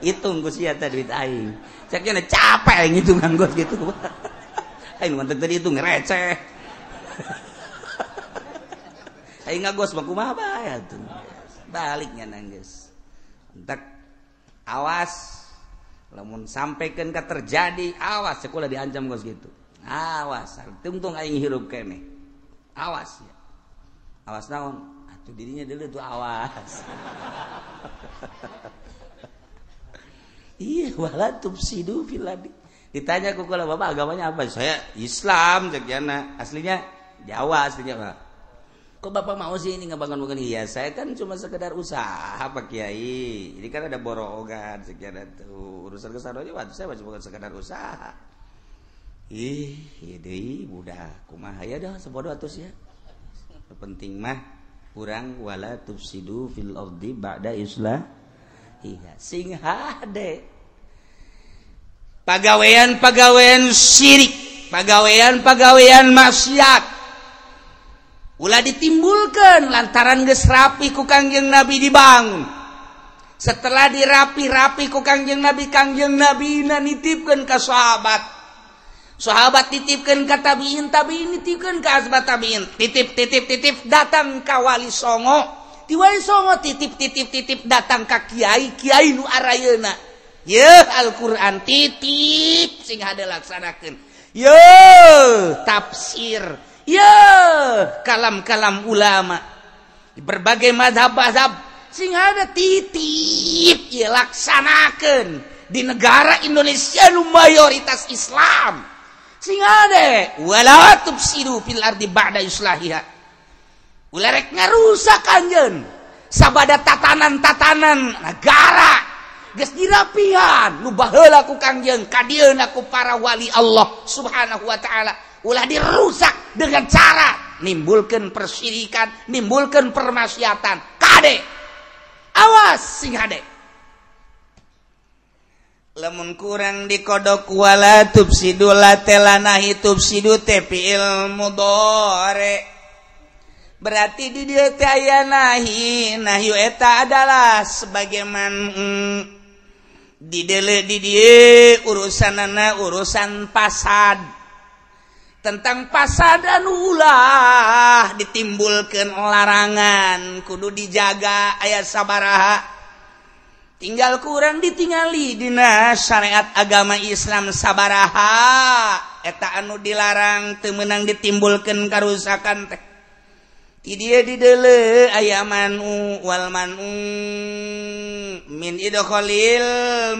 Hitung ku sia teh duit aing. Cek nya capek aing ngitungan gua gitu. Aing mantep tadi hitung receh. Aing ngagos mah kumaha bae atuh. Baliknya nangis. Entek awas lamun sampaikan ka terjadi awas sekolah diancam gos gitu. Awas tungtung aing hirup keneh. Awas ya. Awas naon? Atuh dirinya dulu tuh awas. Iya wala tufsidu fil ardi. Ditanya ku kula bapak agamanya apa? Saya Islam cek jana. Aslinya Jawa aslinya Pak. Kok bapak mau sih ini ngebangun-bangun? Iya, saya kan cuma sekedar usaha Pak Kiai. Ini kan ada borongan sekian tuh. Urusan kesana aja waktu saya cuma sekedar usaha. Ih, ieu deui budak kumaha ya dah sebodoh atuh ya. Penting mah urang wala tufsidu fil ardi ba'da islah. Iya, sing hade. Pagawean-pagawean syirik, pagawean-pagawean maksiat. Ulah ditimbulkan lantaran geus rapi ku Kangjeng Nabi dibangun. Setelah dirapi-rapi ku Kangjeng Nabi na nitipkeun ka sahabat. Sahabat titipkeun ka tabiin, tabiin nitipkeun ka asbat tabiin. Titip titip titip datang ka Wali Songo. Ti Wali Songo titip titip titip datang ka kiai, kiai nu arayeuna. Yeuh Al-Qur'an titip sing hade laksanakeun. Yeuh tafsir. Ya, kalam-kalam ulama di berbagai mazhab-mazhab sing ada titip ya laksanakeun di negara Indonesia nu mayoritas Islam. Sing ada wala tufsidu fil ardi ba'da islahiha. Ulah rek ngarusak anjeun sabada tatanan-tatanan negara geus dirapihan nu baheula ku Kangjeng kadieuna ku para wali Allah Subhanahu wa taala ulah dirusak. dengan cara nimbulkeun persirikan, nimbulkeun permaksiatan. Kade. Awas sing hade. Lamun kurang dikodok wala tubsidu la telanahi tubsidu teh fi'il mudhari. Berarti di dieu teh aya nahi, nahyu eta adalah sebagaimana di dele di dieu urusanana urusan pasad. Tentang pasad anu ulah ditimbulkeun larangan, kudu dijaga aya sabaraha. Tinggal kurang ditingali dina syariat agama Islam sabaraha eta anu dilarang teu meunang ditimbulkeun karusakan teh. Di dieu di deuleu aya manu wal manu min idkhalil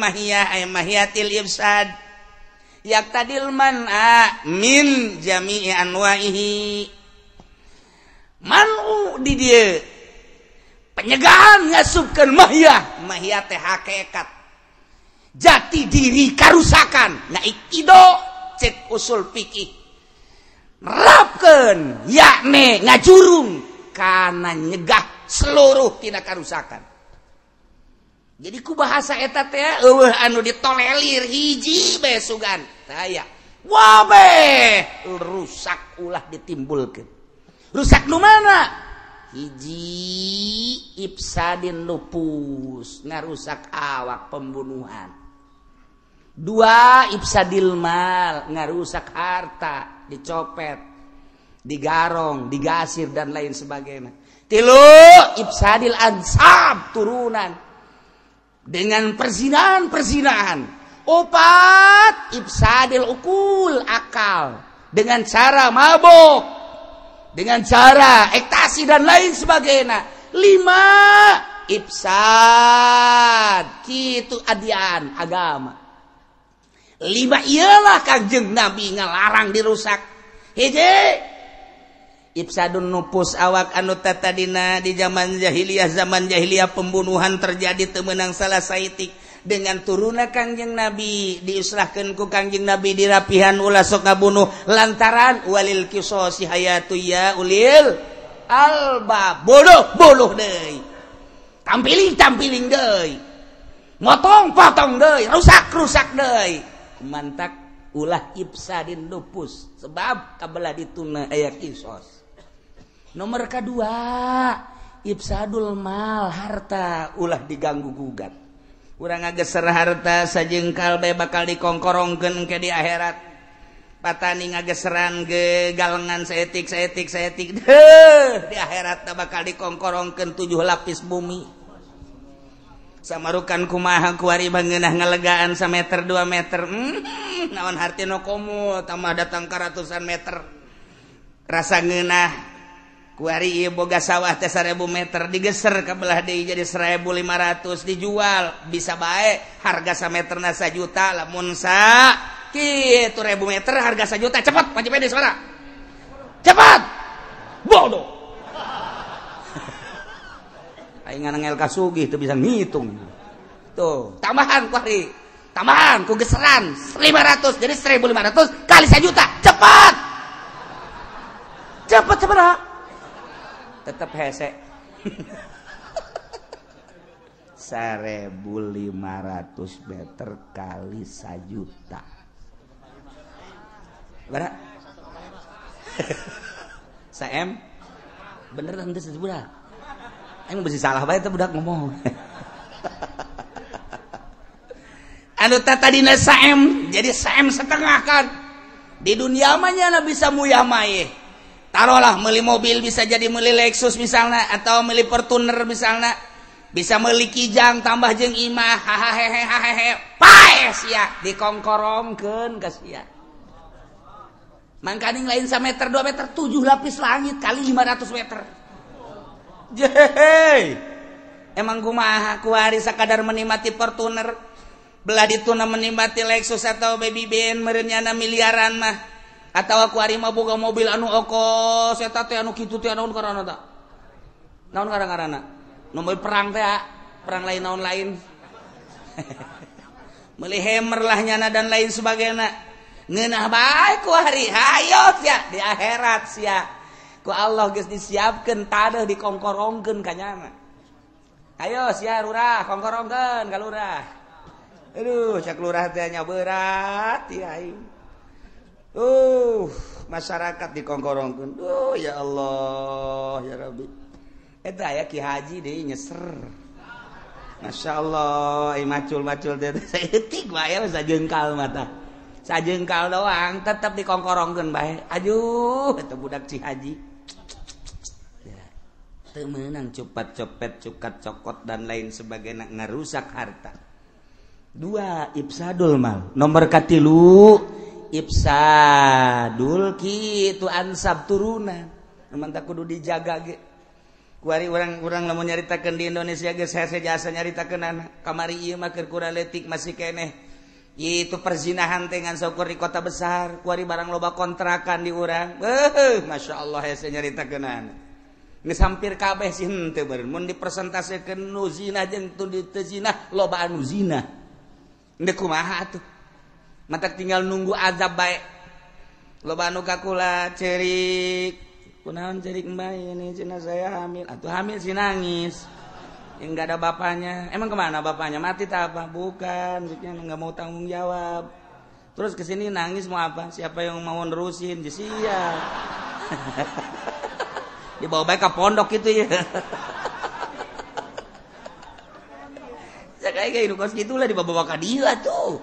mahiyah ay mahiyatil ifsad yaqtadil man'a min jami'i anwa'ihi. Manu di dieu penyegahan ngasupkeun mahiyah, mahiyah teh hakikat jati diri karusakan. Nah ikido cek usul fikih nerapkeun yakni ngajurung kana nyegah seluruh tina karusakan. Jadi ku bahasa eta teh eueuh anu ditolelir hiji bae sugan taya wabe rusak ulah ditimbulkeun. Rusak nu mana? Hiji ifsadin lupus ngarusak awak pembunuhan. Dua ifsadil mal ngarusak harta, dicopet, digarong, digasir dan lain sebagainya. Tilu ifsadil ansab turunan dengan perzinahan-perzinahan. Opat ifsadil ukul akal dengan cara mabok, dengan cara ekstasi dan lain sebagainya. Lima ifsad kitu adian agama. Lima ialah Kangjeng Nabi ngalarang dirusak. Hiji ifsadun nupus awak anu tatadina di zaman jahiliyah, zaman jahiliyah pembunuhan terjadi teu meunang salah saitik. Dengan turunna Kangjeng Nabi diislahkeun ku Kangjeng Nabi dirapihan ulah sok ngabunuh lantaran walil qisasi hayatu ya ulil alba. Bodoh bodoh deui, tampiling tampiling deui, motong potong deui, rusak rusak deui. Mantak ulah ifsadin nupus sebab kabelah dituna aya kisos. Nomor kedua ifsadul mal harta ulah diganggu gugat. Urang ngageser harta sajengkal bae bakal dikongkorongkeun ke di akhirat. Patani ngageseran ge galengan saetik saetik saetik deuh di akhirat bakal dikongkorongkeun 7 lapis bumi. Samarukan kumaha kuari bangeunah ngalegaan sameter 2 meter. Naon hartina komo tambah datang ka ratusan meter. Rasa ngeunah kuari ieu boga sawah teh 1000 meter digeser ka belah deui jadi 1500 dijual bisa bae harga sameterna 1 juta lamun sa kitu 1000 meter harga 1 juta cepet panci pede suara. Cepat. Bodoh. Aing nganangel kasugih teu bisa ngitung. Tuh, tambahan kuari. Tambahan ku geseran 500 jadi 1500 kali 1 juta. Cepat. Cepat sabaraha? Tetap hese. 1500 meter kali 1 juta. Berapa? 1M. Bener henteu sebudak. Aing besi salah bae teh budak ngomong. Anu tadina 1M jadi 1,5 M kan. Di dunia mah nya bisa muyah maye. Taruhlah meuli mobil bisa jadi meuli Lexus misalnya atau meuli Fortuner misalnya. Bisa meuli Kijang tambah jeung imah hahaha hahehe pae sia dikongkorongkeun ka sia. Mangkaning lain 1 meter 2 meter 7 lapis langit kali 500 meter. Jehehe. Emang kumaha kuari sakadar menikmati Fortuner belah dituna menikmati Lexus atau Baby Ben meureun miliaran mah atau kuari mah boga mobil anu okos eta teh anu kitu teh naon karana ta? Naon karana? Nu perang teh perang lain naon lain. Meuli Hammer lah nyana dan lain sebagainya. Ngeunah bae ku hari hayo sia di akhirat sia. Ku Allah geus disiapkeun tadeuh dikongkorongkeun ka nyana. Ayo sia lurah kongkorongkeun ka lurah. Aduh cak lurah teh nya berat ieu aing. Masyarakat dikongkorongkeun. Duh ya Allah ya Rabbi. Eta aya Ki Haji deui nyeser. Masya Allah, macul-macul teh saeutik wae sajengkal mata. Sajengkal doang tetep dikongkorongkeun bae. Aduh, eta budak Ci Haji. Teu meunang cupat copet, cukat cokot dan lain sebagainya ngarusak harta. Dua, ifsadul mal. Nomor katilu ifsadul kitu ansab turunan. Mantap kudu dijaga ge. Kuari urang-urang lamun nyaritakeun di Indonesia geus hese jasa nyaritakeun anak. Kamari ieu mah keur kurang leutik masih keneh. Itu perzinahan teh ngan saukur di kota besar, kuari barang loba kontrakan di urang. Masya Allah hese nyaritakeun anak. Geus hampir kabeh sih henteu beureun. Mun dipresentasekeun nu zina jeung teu zina, loba anu zina. Endek kumaha atuh? Matak tinggal nunggu azab bae. Loba anu ka kula ceurik. Kunaon cerik mbak ini cina saya hamil atau hamil si nangis yang nggak ada bapaknya. Emang kemana bapaknya, mati tak apa? Bukan, maksudnya nggak mau tanggung jawab. Terus kesini nangis mau apa? Siapa yang mau nerusin? Sia dibawa baik ke pondok itu ya. Saya kayak hidup kos gitulah dibawa ke dia tuh.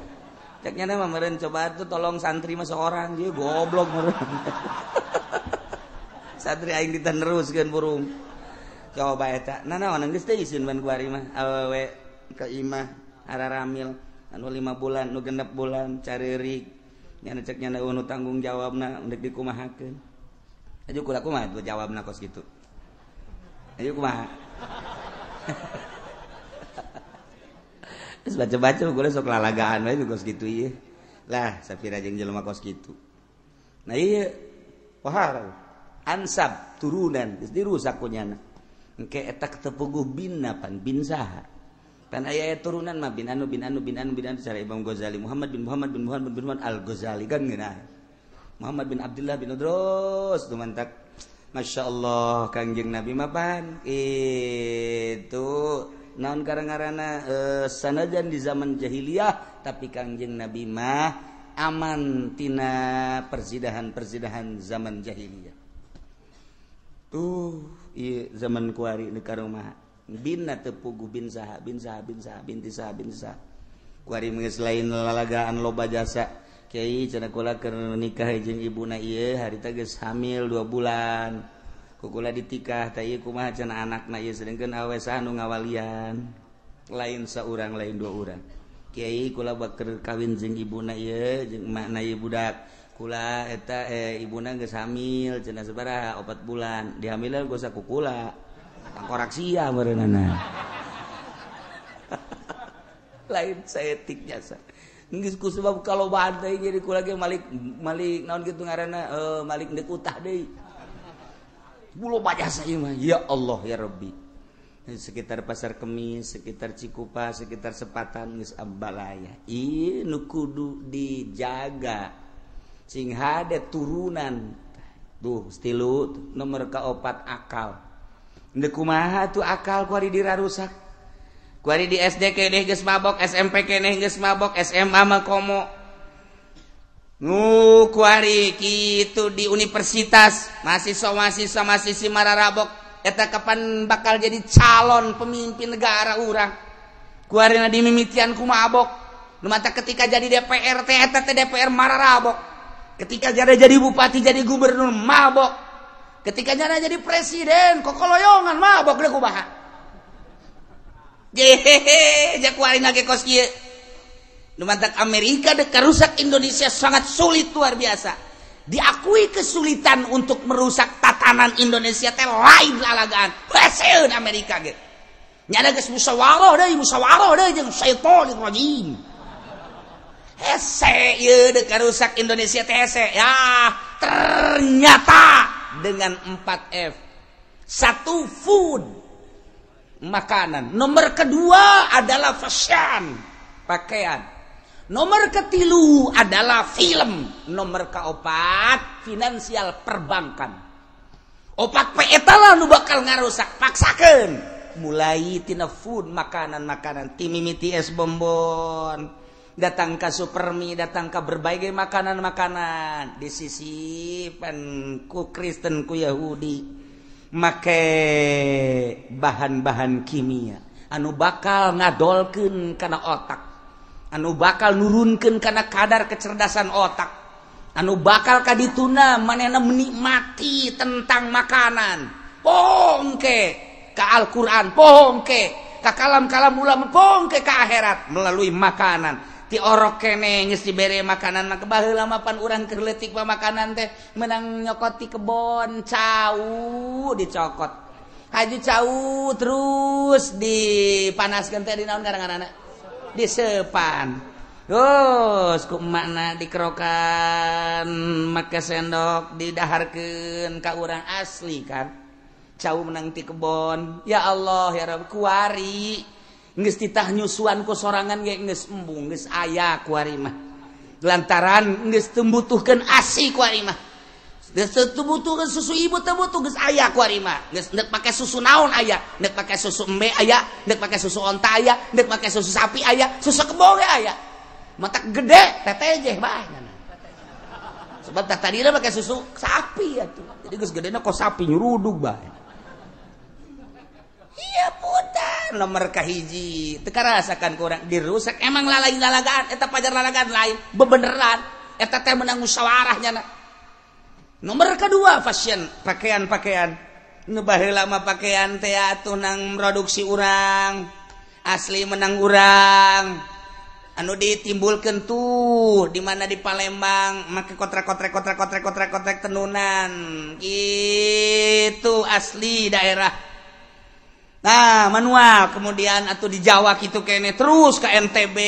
Ceknya nama meren coba tuh tolong santri mah seorang dia goblok meren. Santri aing diteneruskeun burung. Coba eta. Nah naon geus teh isin ban kuari mah awewe ka imah araramil anu 5 bulan nu 6 bulan careurik. Nya cek nya nu tanggung jawabna endek dikumahakeun. Aju kula kumaha tuh jawabna kos kitu. Ayo kumaha. Terus baca-baca kula sok lalagaan we kos kitu ieu. Lah sapira jeung jelema kos kitu. Nah ieu pohara ansab turunan geus dirusak ku nyana. Engke eta tepuguh binna pan bin saha. Pan aya turunan mah bin anu bin anu bin anu bin anu cara Imam Ghazali, Muhammad bin Muhammad bin Muhammad bin Muhammad Al-Ghazali kan ngeunah. Muhammad bin Abdullah bin Udrus dumantak. Masya Allah Kangjeng Nabi mah pan itu naon karang-karana sanajan di zaman jahiliyah tapi Kangjeng Nabi mah aman tina persidahan-persidahan zaman jahiliyah. Tuh ieu zaman kuari di karomah binna teu puguh bin saha bin saha bin saha binti saha bin saha. Kuari geus lain lalagaan loba jasa. Kiai cenah kula keur nikah jeung ibuna ieu harita geus hamil 2 bulan. Ku kula ditikah tah ieu kumaha cenah anakna ieu sedengkeun awe saha nu ngawalian. Lain saurang lain 2 urang. Kiai kula bakeur kawin jeung ibuna ieu jeung emakna ieu budak. Kula eta ibuna geus hamil cenah sabaraha 4 bulan dihamilna geus ku kula tangkorak sia meureunana. Lain saetik jasa geus ku sebab kalobaan teh jadi kula ge malik malik naon kitu ngaranna malik deuk utah deui loba jasa ieu mah ya Allah ya Rabbi. Sekitar Pasar Kemis, sekitar Cikupa, sekitar Sepatan geus abalaya ieu nu kudu dijaga sing hade turunan tuh stilu nomor kaopat akal. Ndek kumaha tuh akal kuari dirarusak. Kuari di SD keneh geus mabok, SMP keneh geus mabok, SMA mah komo. Nu kuari kitu di universitas mahasiswa-mahasiswa masih mararabok eta kapan bakal jadi calon pemimpin negara urang. Kuari na dimimitian ku mabok. Nu mata ketika jadi DPR teh eta teh DPR mararabok. Ketika jadi bupati, jadi gubernur, mabok. Ketika jadi presiden, kokoloyongan mabok deh kumaha. Jehehe, jakuarin lagi kos kieu. Nu mantak Amerika dek rusak Indonesia sangat sulit luar biasa. Diakui kesulitan untuk merusak tatanan Indonesia teh lain lalagaan. Heseun Amerika ge. Nyana geus musyawarah deui jeung syaitonir rajim. Hese ieu dek rusak Indonesia teh hese. Ya, ternyata dengan 4F. 1 food, makanan. Nomor kedua adalah fashion, pakaian. Nomor ketilu adalah film. Nomor keopat finansial perbankan. Opat P eta lah nu bakal ngarusak, paksakeun. Mulai tina food, makanan-makanan, ti mimiti es bonbon, datang ke Supermi, datang ke berbagai makanan-makanan disisipan ku Kristen, ku Yahudi, make bahan-bahan kimia anu bakal ngadolkeun kana otak, anu bakal nurunkeun kana kadar kecerdasan otak, anu bakal kadituna manehna menikmati tentang makanan. Pongke ka Al-Qur'an, pongke ka kalam-kalam ulama, pongke ka akhirat melalui makanan. Ti orok kene geus dibere makanan mah baheula mah pan urang keur leutik mah makanan teh menang nyokot ti kebon, cau dicokot. Haji cau terus dipanaskeun teh di naon ngaranna? Disepan. Terus ku emakna dikerokan make sendok didaharkeun ka urang asli kan. Cau menang ti kebon. Ya Allah ya Rabb, kuari geus titah nyusuan ku sorangan ge geus embung, geus aya kuari mah. Lantaran geus teu butuhkeun ASI kuari mah. Geus teu butuhkeun susu ibu, teu butuh, geus aya kuari mah. Geus neuk pake susu naon aya, neuk pake susu embe aya, neuk pake susu onta aya, neuk pake susu sapi aya, susu kebo ge aya. Matak gede tetejeh bae. Sebab tah tadina pake susu sapi atuh. Jadi geus gedena kos sapi nyurudug bae. Iya putar nomor kahiji teu karasakan ku urang dirusak emang lalain lalagaan eta pajar lalagaan lain bebeneran eta teh menang musyawarah nyana. Nomor kedua fashion, pakaian-pakaian. Nu baheula mah pakaian teh atuh nang produksi urang, asli menang urang. Anu ditimbulkeun tuh di mana di Palembang make kotrek-kotrek kotrek-kotrek kotrek-kotrek tenunan. Itu asli daerah. Nah, manual kemudian atau di Jawa gitu kene terus ke NTB.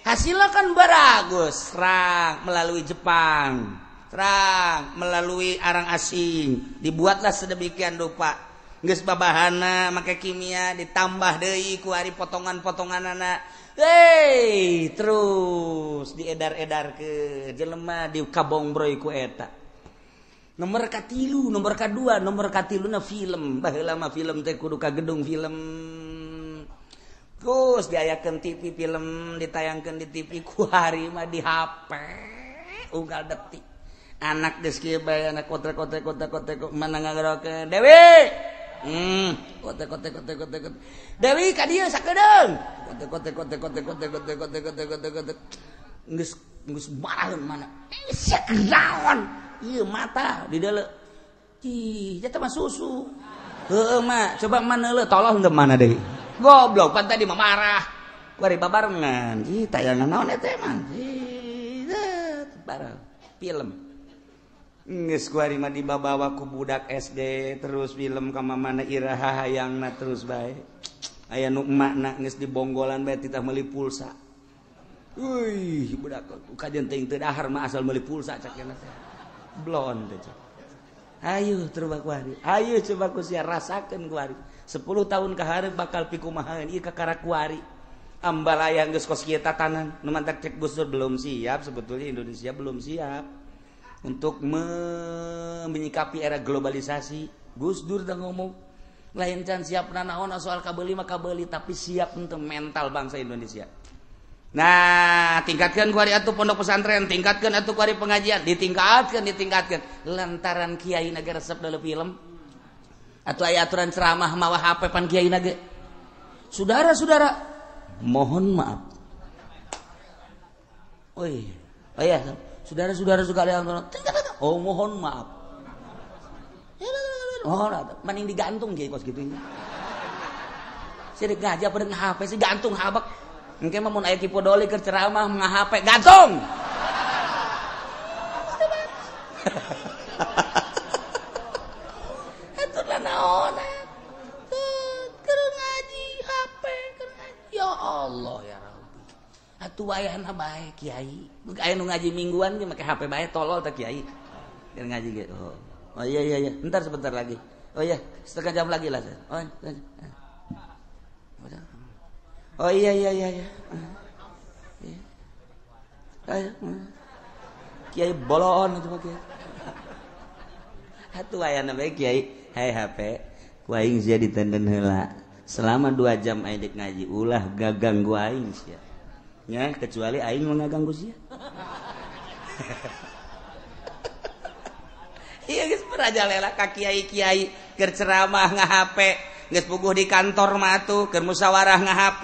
Hasilnya kan baragus, serang melalui Jepang, serang melalui arang asing, dibuatlah sedemikian rupa. Geus babahana make kimia ditambah deui ku ari potongan-potonganana. Hei, terus diedar-edar ke jelema di kabongbroy ku eta. Nomor katilu, nomor kadua, nomor katilu na film. Baheula mah film teh kudu ka gedung film. Terus diayakeun TV film, ditayangkeun di TV, ku hari mah di HP. Unggal detik. Anak geus kieu bae anak kotrek-kotrek kotrek-kotrek mana ngagerokeun. Dewi. Kotrek kotrek kotrek kotrek. Dewi ka dieu sakedeung. Kotrek kotrek kotrek kotrek kotrek kotrek kotrek kotrek kotrek kotrek. Geus geus maraheun mana. Sia kenaon. Iya mata di dalam. Ih, eta mah susu. Heueuh mah, coba mana leuh tolong teu mana deui. Goblok pan tadi mah marah. Kuari babarengan. Ih, tayangan naon eta emang. Ih, bareng film. Geus kuari mah dibabawa ku budak SD terus film ka mamana iraha hayangna terus bae. Aya nu emakna geus dibonggolan bae titah meuli pulsa. Uih, budak kajian teuing teu dahar mah asal meuli pulsa cak cenah teh. Blon teh. Ayo coba kuari. Ayo coba ku sia rasakeun kuari. 10 tahun ka hareup bakal pikumahaeun ieu kakara kuari. Ambalaya geus kos kieu tatanan. Nu mantak cek Gus Dur belum siap, sebetulnya Indonesia belum siap untuk menyikapi era globalisasi. Gus Dur dah ngomong lain can siap nanaon soal kabeuli mah kabeuli, tapi siap untuk mental bangsa Indonesia. Nah, tingkatkan kuari atuh pondok pesantren, tingkatkan atuh kuari pengajian, ditingkatkan, ditingkatkan. Lantaran kiai naga resep dalam film atau aya aturan ceramah mawa HP pan kiai naga. Saudara-saudara, mohon maaf. Oh iya, oh iya, saudara-saudara sekalian, oh mohon maaf. Oh, mending digantung kiai kos gitu. Sirik ngaji apa dengan HP sih gantung habak. Engke mah mun aya Ki Podoli keur ceramah nga-HP gantung. Atuh naon keur ngaji HP keur ngaji. Ya Allah ya Rabbi. Atuh wayahna bae kiai. Aya nu ngaji mingguan ge make HP bae tolol teh kiai. Keur ngaji ge. Oh. Oh iya iya iya, entar sebentar lagi. Oh iya, setengah jam lagi lah. Oh, oh iya iya iya iya. Ayo. Kiai bolon itu mah kiai. Atuh aya na bae kiai, hai HP, ku aing sia ditenden heula. Selama 2 jam aing dek ngaji ulah gaganggu aing sia. Nya kecuali aing mau ngaganggu sia. Iya geus merajalela ka kiai-kiai keur ceramah nga-HP, geus puguh di kantor mah atuh keur musyawarah nga-HP,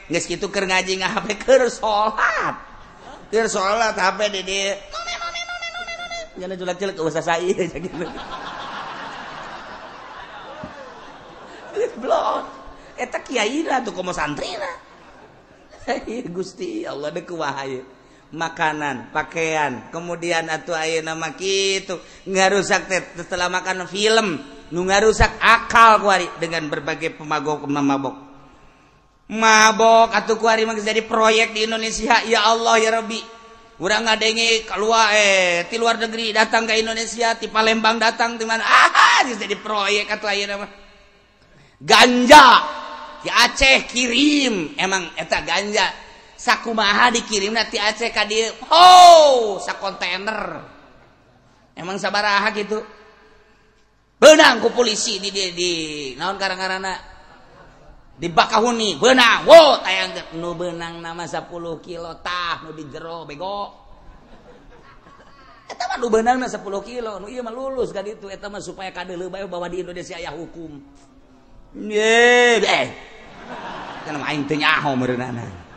geus kitu keur ngaji nga-HP keur salat. Keur salat HP di dieu. Nyana julak-julak usah sai gitu. Geus blok. Eta kiai lah tuh komo santrina. Gusti Allah deuk kumaha ieu. Makanan, pakaian, kemudian atuh ayeuna mah kitu ngarusak teh setelah makan film, nu ngarusak akal kuari dengan berbagai pemagok mabok. Mabok atuh kuari mah jadi proyek di Indonesia, ya Allah ya Rabbi. Urang ngadenge keluar ti luar negeri datang ke Indonesia, ti Palembang datang ti mana, jadi proyek atuh ayeuna mah. Ganja di Aceh kirim, emang eta ganja sakumaha dikirim ti Aceh ka dieu, oh sakontainer. Emang sabaraha gitu. Beunang ku polisi di naon karang-karana di Bakahuni, beunang. Wo tayang nu beunang nama 10 kilo tah nu di jero bego. Eta mah nu beunangna 10 kilo, nu ieu mah lulus ka ditu eta mah supaya kadeuleu bae bahwa di Indonesia aya hukum. Ye, kan aing teu nyaho meureunana.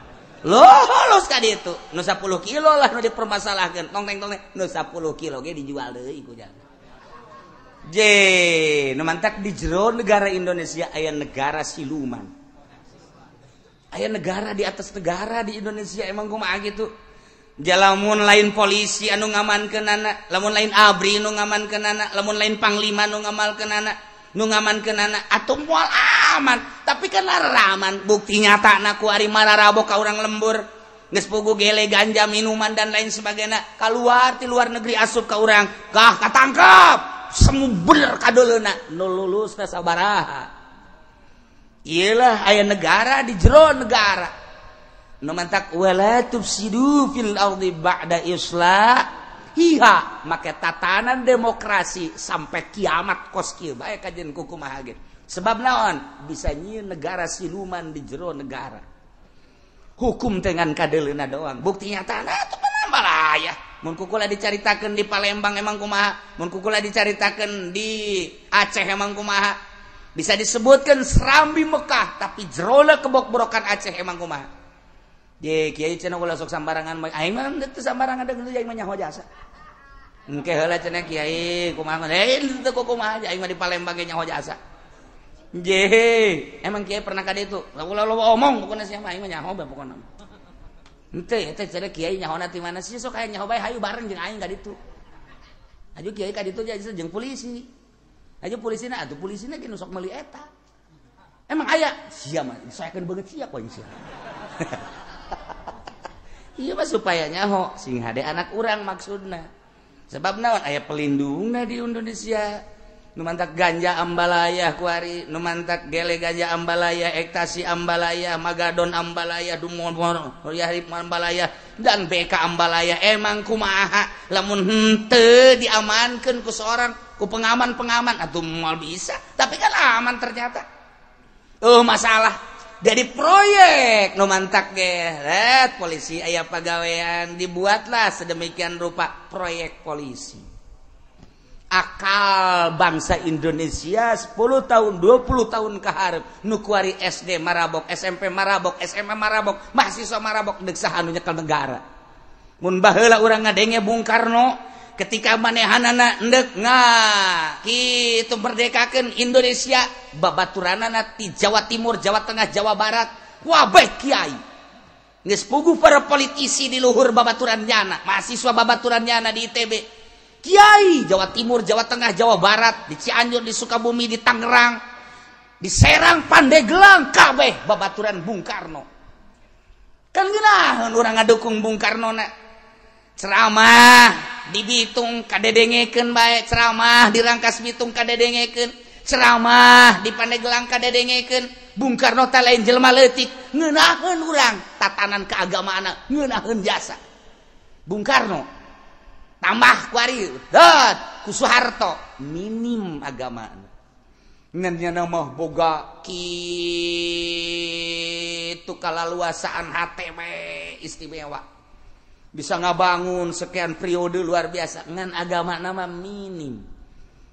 Lulus ka ditu, nu 10 kilo lah nu dipermasalahkeun. Tong teng tong nu 10 kilo ge dijual deui ku jalma. Je, nu mantak di jero negara Indonesia aya negara siluman. Aya negara di atas negara di Indonesia emang kumaha kitu. Lamun lain polisi anu ngamankeunana, lamun lain ABRI nu ngamankeunana, lamun lain panglima nu ngamalkeunana, nu ngamankeunana atuh moal aman. Tapi kan aman, bukti nyata na ku ari mararabok ka urang lembur, geus pugu gele ganja minuman dan lain sebagainya, kaluar ti luar negeri asup ka urang, kah katangkep, semu bener kadoleuna, nu lulus teh sabaraha. Iyalah aya negara di jero negara. Nu mantak wala tufsidu fil ardi ba'da islahiha, make tatanan demokrasi sampai kiamat kos kieu bae kajian kumaha ge. Sebab naon bisa nyieun negara siluman di jero negara. Hukum dengan kadeleuna doang. Bukti nyata nah itu balaya. Mun kukula dicaritakeun di Palembang emang kumaha, mun kukula dicaritakeun di Aceh emang kumaha. Bisa disebutkan Serambi Mekah tapi jerona kebok-borokan Aceh emang kumaha. Ye kiai cenah ulah sok sambarangan aing mah teu sambarangan deung aing mah nyaho jasa. Engke heula cenah kiai kumaha teu kumaha aing mah di Palembang ge nyaho jasa. Je, emang kiai pernah ka ditu? Ulah loba omong pokona sia mah aing mah nyaho bae pokona. Henteu eta cenah kiai nyahona ti mana sih sok aya nyaho bae hayu bareng jeung aing ka ditu. Aju kiai ka ditu jeung polisi. Aju polisina atuh polisina ge nu sok meuli eta. Emang aya sia mah disaekeun beungeut sia ku aing sia. Iya mah supaya nyaho sing hade anak urang maksudna. Sebab naon aya pelindungna di Indonesia. Nu mantak ganja ambalaya kuari, nu mantak gele ganja ambalaya, ektasi ambalaya, magadon ambalaya, dumon yahib ambalaya dan BK ambalaya. Emang kumaha lamun henteu diamankeun ku seorang ku pengaman-pengaman atuh moal bisa, tapi kan aman ternyata. Oh masalah jadi proyek nu mantak ge polisi aya pagawean dibuatlah sedemikian rupa proyek polisi. Akal bangsa Indonesia 10 tahun 20 tahun ke hareup nu kuari SD marabok, SMP marabok, SMA marabok, mahasiswa marabok deuk saha anu nyekel negara. Mun baheula urang ngadenge Bung Karno ketika manehanana endek kitu merdekakeun Indonesia babaturanana ti Jawa Timur, Jawa Tengah, Jawa Barat, wabeh kiai. Geus puguh para politisi di luhur babaturan nyana, mahasiswa babaturan nyana di ITB. Kiai Jawa Timur, Jawa Tengah, Jawa Barat, di Cianjur, di Sukabumi, di Tangerang, di Serang, Pandeglang, kabeh babaturan Bung Karno. Kan geunaheun urang ngadukung Bung Karno na. Ceramah di Bitung kadedengekeun bae, ceramah di Rangkas Bitung kadedengekeun, ceramah di Pandeglang kadedengekeun. Bung Karno teh lain jelema leutik, ngeunaheun urang tatanan keagamaanna, ngeunaheun jasa. Bung Karno tambah ku ari dat ku Soeharto minim agama. Ngan nya mah boga kitu kalaluasaan hate we istimewa. Bisa ngabangun sekian periode luar biasa ngan agama nama minim.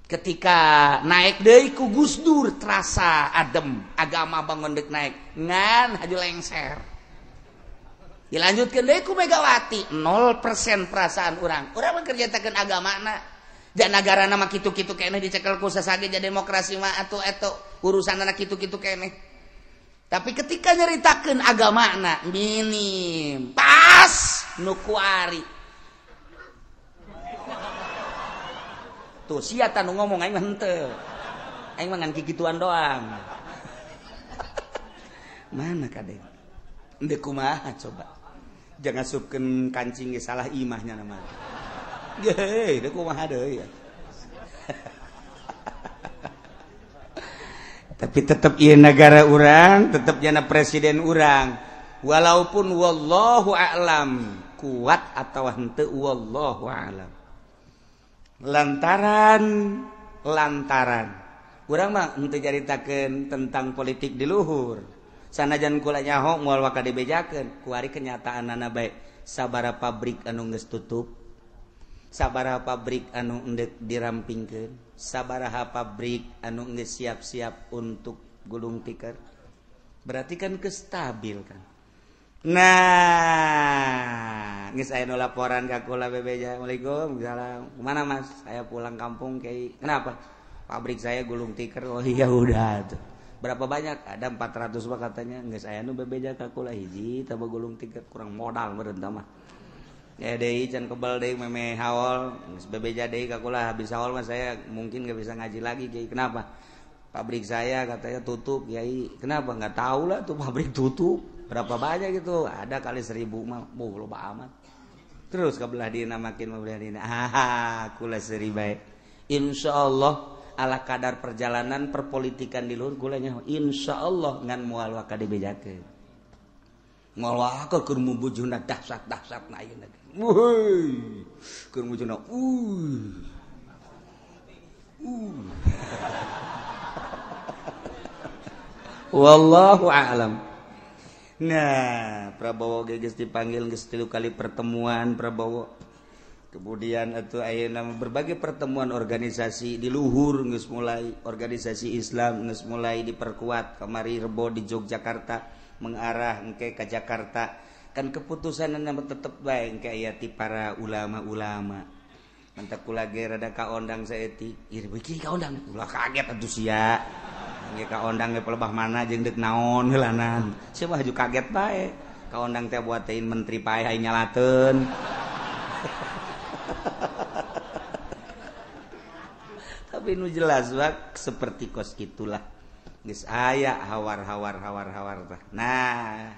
Ketika naik deui ku Gus Dur terasa adem agama bangun deuk naik ngan haju lengser. Dilanjutkeun deui ku Megawati 0% perasaan urang. Urang mah kerjatakeun agamana. Dan nagarana mah kitu-kitu keneh dicekel ku sasage jadi demokrasi mah atuh eta urusanana kitu-kitu keneh. Tapi ketika nyeritakeun agamana minim pas nu kuari. Tuh sia tah nu ngomong aing mah henteu. Aing mah ngan kikituan doang. Mana kadeng? Endek kumaha coba. Jangan asupkeun kancing ge salah imahnya nama. Geuh, deuk kumaha deui ya. Tapi tetep ieu negara urang, tetep jana presiden urang. Walaupun wallahu a'lam kuat atau henteu wallahu a'lam. Lantaran urang mah henteu caritakeun tentang politik di luhur. Sanajan kula nyaho moal waka dibejakeun, kuari kenyataanana bae. Sabaraha pabrik anu geus tutup, sabaraha pabrik anu endek dirampingkeun, sabaraha pabrik anu geus siap-siap untuk gulung tikar. Berarti kan kestabil kan. Nah, geus aya nu laporan ka kula bebeja. Assalamualaikum, salam. Kemana Mas? Saya pulang kampung kiai. Kenapa? Pabrik saya gulung tikar. Oh iya udah tuh. Berapa banyak? Ada 400 mah katanya. Geus aya nu bebeja ka kula hiji tambah gulung tikar kurang modal meureun tah mah. Ya deui can kebal deui meme haol. Geus bebeja deui ka kula habis haol mah saya mungkin gak bisa ngaji lagi kiai. Kenapa? Pabrik saya katanya tutup kiai. Kenapa? Enggak tahu lah tuh pabrik tutup. Berapa banyak gitu? Ada kali 1000 mah. Boh loba amat. Terus ke belah dina makin belah dina. Ah, kula seuri bae. Insyaallah ala kadar perjalanan perpolitikan di luhur kula nya insyaallah ngan moal waka dibejakeun. Moal waka keur mubujuna dahsyat-dahsyatna ayeuna. Wuih. Keur mubujuna Wallahu a'lam. Nah, Prabowo geus dipanggil geus 3 kali pertemuan Prabowo. Kemudian atuh ayeuna berbagai pertemuan organisasi di luhur geus mulai, organisasi Islam geus mulai diperkuat. Kamari Rebo di Yogyakarta mengarah engke ka Jakarta. Kan keputusanna tetep bae engke aya ti para ulama-ulama. Mantak kula ge rada kaondang saeutik. Ieu beuki kaondang. Ulah kaget atuh sia. Nge kaondang ge pelebah mana jeung deuk naon heulanan. Sia mah haju kaget bae. Kaondang teh buatein menteri pae aing nyalateun. Tapi nu jelas bak seperti kos kitulah. Geus aya hawar-hawar hawar-hawar tah. Nah,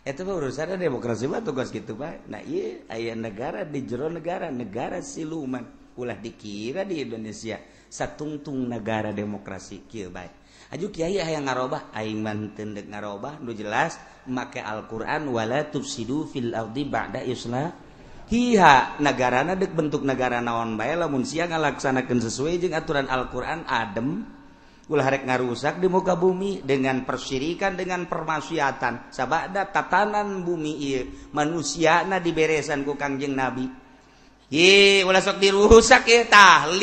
eta mah urusanna demokrasi mah tugas kitu bae. Nah, ieu aya negara di jero negara, negara siluman. Ulah dikira di Indonesia satungtung negara demokrasi kieu bae. Aju kiai hayang ngarobah aing mah henteu deuk ngarobah nu jelas make Al-Qur'an wala tufsidu fil ardi ba'da islahiha. Nagarana deuk bentuk negara naon bae lamun sia ngalaksanakeun sesuai jeung aturan Al-Qur'an adem ulah rek ngarusak di muka bumi dengan persyirikan dengan permaksiatan sabada tatanan bumi ieu manusiana diberesan ku Kangjeng Nabi. Ye ulah sok dirusak ye tah 5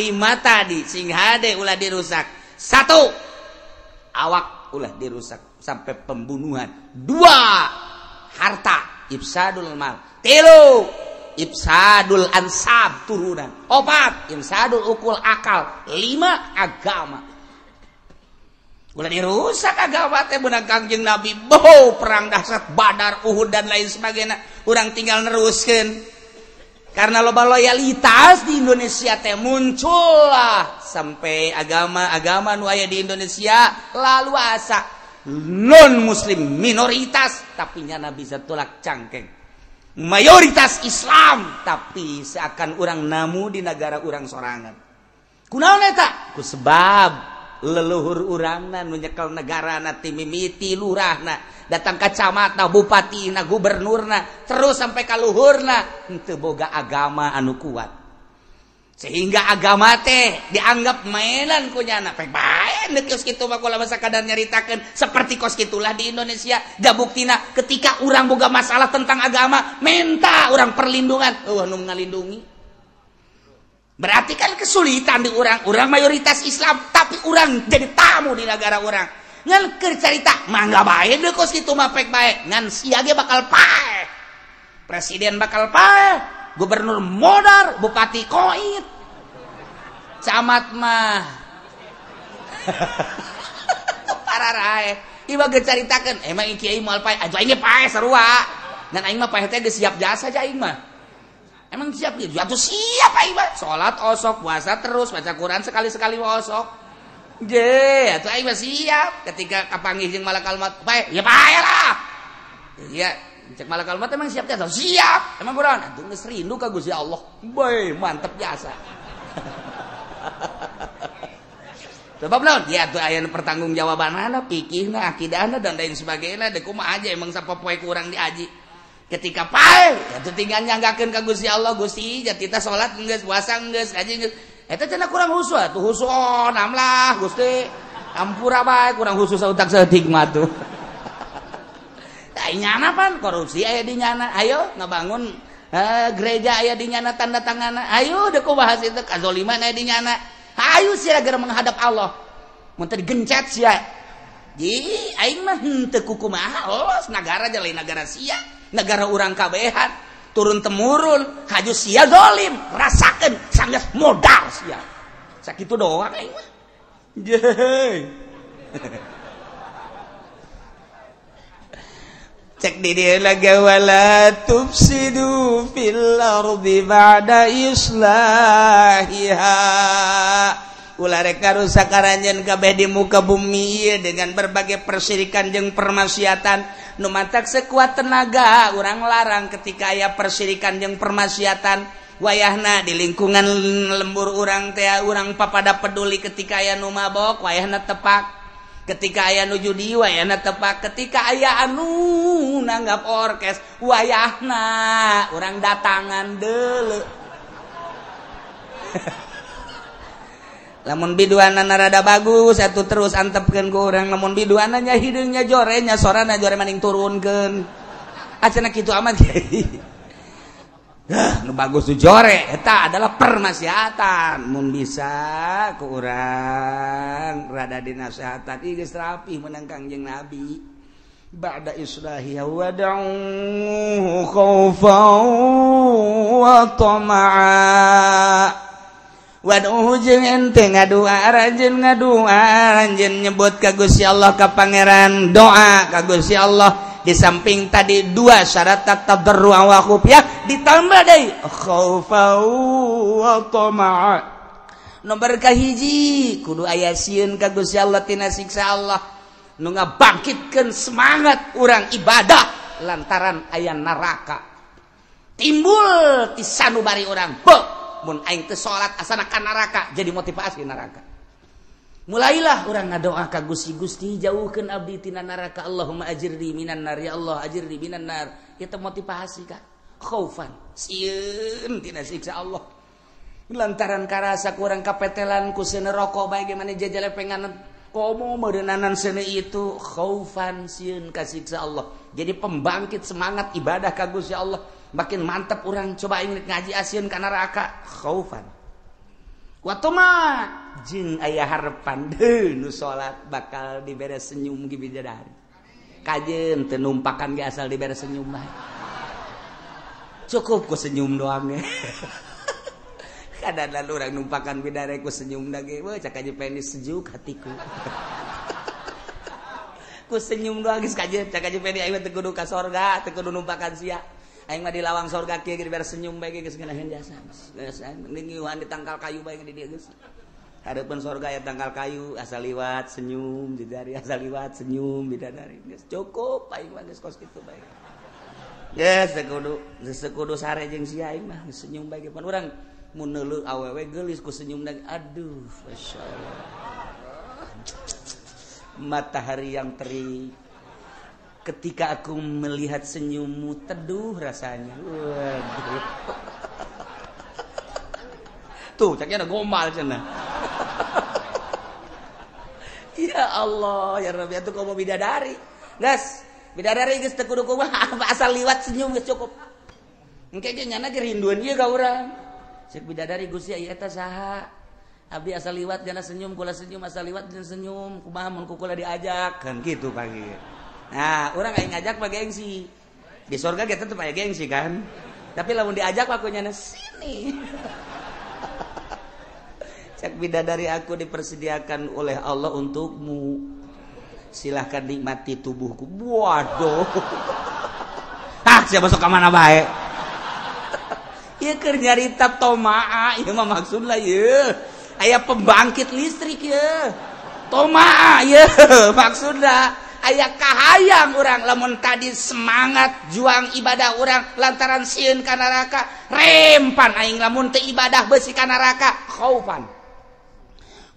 tadi sing hade ulah dirusak. 1 awak ulah dirusak sampai pembunuhan. 2 harta ifsadul mal. 3 ifsadul ansab turunan. 4 ifsadul ukul akal. 5 agama. Ulah dirusak agama teh beunang Kangjeng Nabi. Boh perang dahsyat Badar, Uhud dan lain sebagainya. Urang tinggal neruskeun. Karena loba loyalitas di Indonesia teh muncullah sampai agama-agama nu aya di Indonesia lalu asa non muslim minoritas tapi nyana bisa tolak cangkeng. Mayoritas Islam tapi seakan urang namu di negara urang sorangan. Kunaon eta? Ku sebab Leluhur urangna nu nyekel negarana ti mimiti lurahna datang ka camatna, bupatina, gubernurna, terus sampai ka luhurna henteu boga agama anu kuat. Sehingga agama teh dianggap mainan ku nyana. Pek bae deuk kos kitu mah kula sakadar nyaritakeun seperti kos kitulah di Indonesia. Da buktina ketika urang boga masalah tentang agama, minta urang perlindungan, eueuh nu ngalindungi. Berarti kan kesulitan di urang, urang mayoritas Islam tapi urang jadi tamu di negara urang. Ngan keur carita mangga bae deuk kos kitu mah pek bae, ngan sia ge bakal paeh. Presiden bakal paeh, gubernur modar, bupati koit, camat mah pararae. Ieu geus caritakeun, emang kiai moal paeh, atuh aing ge paeh sarua. Ngan aing mah paeh teh geus siap jasa aja aing mah. Emang siap gitu? Atuh siap aing mah. Salat osok, puasa terus, baca Quran sekali-sekali osok. Je, atuh aing mah siap. Ketika kapanggih jeung malakal maut, paeh, ya paeh lah. Iya. Cek malakal maut emang siap jasa? Siap. Emang kurang? Aduh geus rindu ka Gusti Allah. Bae, mantep jasa. Sebab naon? Ya atuh aya pertanggungjawabanana, fikihna, akidahna dan lain sebagainya. Deuk kumaha aja emang sapopoe kurang diaji. Ketika pae, atuh tinggal nyanggakeun ka Gusti Allah, Gusti, jati teh salat geus, puasa geus, ngaji geus. Eta cenah kurang khusyuk atuh khusyuk namlah Gusti. Ampura bae kurang khusyuk sautak saeutik mah tuh. Nyana pan korupsi aya di nyana, ayo ngabangun gereja aya di nyana tanda tangana, ayo dek bahas itu kazoliman aya di nyana, ayo sia gara menghadap Allah, mun teu digencet sia. Ji aing mah henteu kukumaha, los nagara lain nagara sia, nagara urang kabehan, turun temurun, haju sia zalim, rasakeun sanggeus modal sia. Sakitu doang aing mah. Jehe. Cek di dia lagi wala tufsidu fil ardi ba'da islahiha. Ulah rek ngarusak aranjeun kabeh di muka bumi ieu dengan berbagai persirikan jeung permaksiatan. Nu matak sekuat tenaga urang larang ketika aya persirikan jeung permaksiatan. Wayahna di lingkungan lembur urang teh urang papada peduli ketika aya nu mabok, wayahna tepak. Ketika aya nu judi wayahna tepak, ketika aya anu nanggap orkes wayahna urang datangan deuleu. Lamun biduanana rada bagus atuh terus antepkeun ku urang, lamun biduanana nya hideungnya jore nya sorana jore maning turunkeun. Acenah kitu amat kiai. Hah, nu bagus nu jore eta adalah permaksiatan. Mun bisa ku urang rada dinasehatan ieu geus rapih meunang Kangjeng Nabi. Ba'da islahiha wad'uhu khaufan wa tama'a. Wad'uhu jeung ente ngadua aranjeun nyebut ka Gusti Allah ka Pangeran, doa ka Gusti Allah. Di samping tadi dua syarat tadarru wa khufyah ditambah deui khaufan wa tama'a. Nomor kahiji kudu aya sieun ka Gusti Allah tina siksa Allah nu ngabangkitkeun semangat urang ibadah lantaran aya neraka. Timbul ti sanubari urang, beuh mun aing teu salat asana ka neraka, jadi motivasi neraka. Mulailah orang ngadoa ka Gusti, Gusti jauhkeun abdi tina neraka, Allahumma ajirni minan nar, ya Allah ajirni minan nar. Eta motivasi ka khaufan, sieun tina siksa Allah. Lantaran karasa kurang kapetelan ku seuneu rokok bae ge mane jajalepengan komo meureunnanan seuneu itu khaufan sieun ka siksa Allah. Jadi pembangkit semangat ibadah ka Gusti Allah. Makin mantep urang coba aing ngaji asieun ka neraka khaufan. Watoma jeung aya harepan deui nu salat bakal dibere senyum ge bidadari. Kajeun teu numpakan ge asal dibere senyum bae. Cukup ku senyum doang ge. Kadang-kadang urang numpakan bidadari ku senyum da ge, weuh cak aja penis sejuk hatiku. Ku senyum doang geus kajeun cak aja penis aing teu kudu ka sorga, teu kudu numpakan sia. Aing mah di lawang sorga kieu ge dibere senyum bae ge geus ngeunaheun jasa. Geus ngiuhan di tangkal kayu bae di dieu geus. Hareupeun sorga aya tangkal kayu asal liwat senyum bidadari, asal liwat senyum bidadari. Geus cukup aing mah geus kos kitu bae. Geus teu kudu sare jeung sia aing mah senyum bae ge pan urang mun neuleuh awewe geulis ku senyum da aduh masyaallah. Matahari yang terik. Ketika aku melihat senyummu teduh rasanya. Waduh. Tuh, caknya ada gombal cenah. Ya Allah, ya Rabbi, atuh komo bidadari. Gas, bidadari geus teu kudu kumaha, asal liwat senyum geus cukup. Engke ge nyana ge rinduan ieu ka urang. Cek bidadari Gusti ieu eta saha? Abdi asal liwat jana senyum, kula senyum, asal liwat jana senyum, kumaha mun ku kula diajak kan gitu pagi. Nah, urang aing ngajak mah gengsi. Di sorga ge tetep aya gengsi kan. Tapi lamun diajak mah ku nyana sini. Cek bidadari aku dipersediakan oleh Allah untukmu. Silahkan nikmati tubuhku. Waduh. Hah, siapa masuk ke mana bae? Ieu keur nyarita tomaa, ieu mah maksudna ieu. Aya pembangkit listrik ieu. Tomaa ieu maksudna. Aya kahayang urang lamun tadi semangat juang ibadah urang lantaran sieun ka neraka, rempan aing lamun teu ibadah beusi ka neraka, khaufan.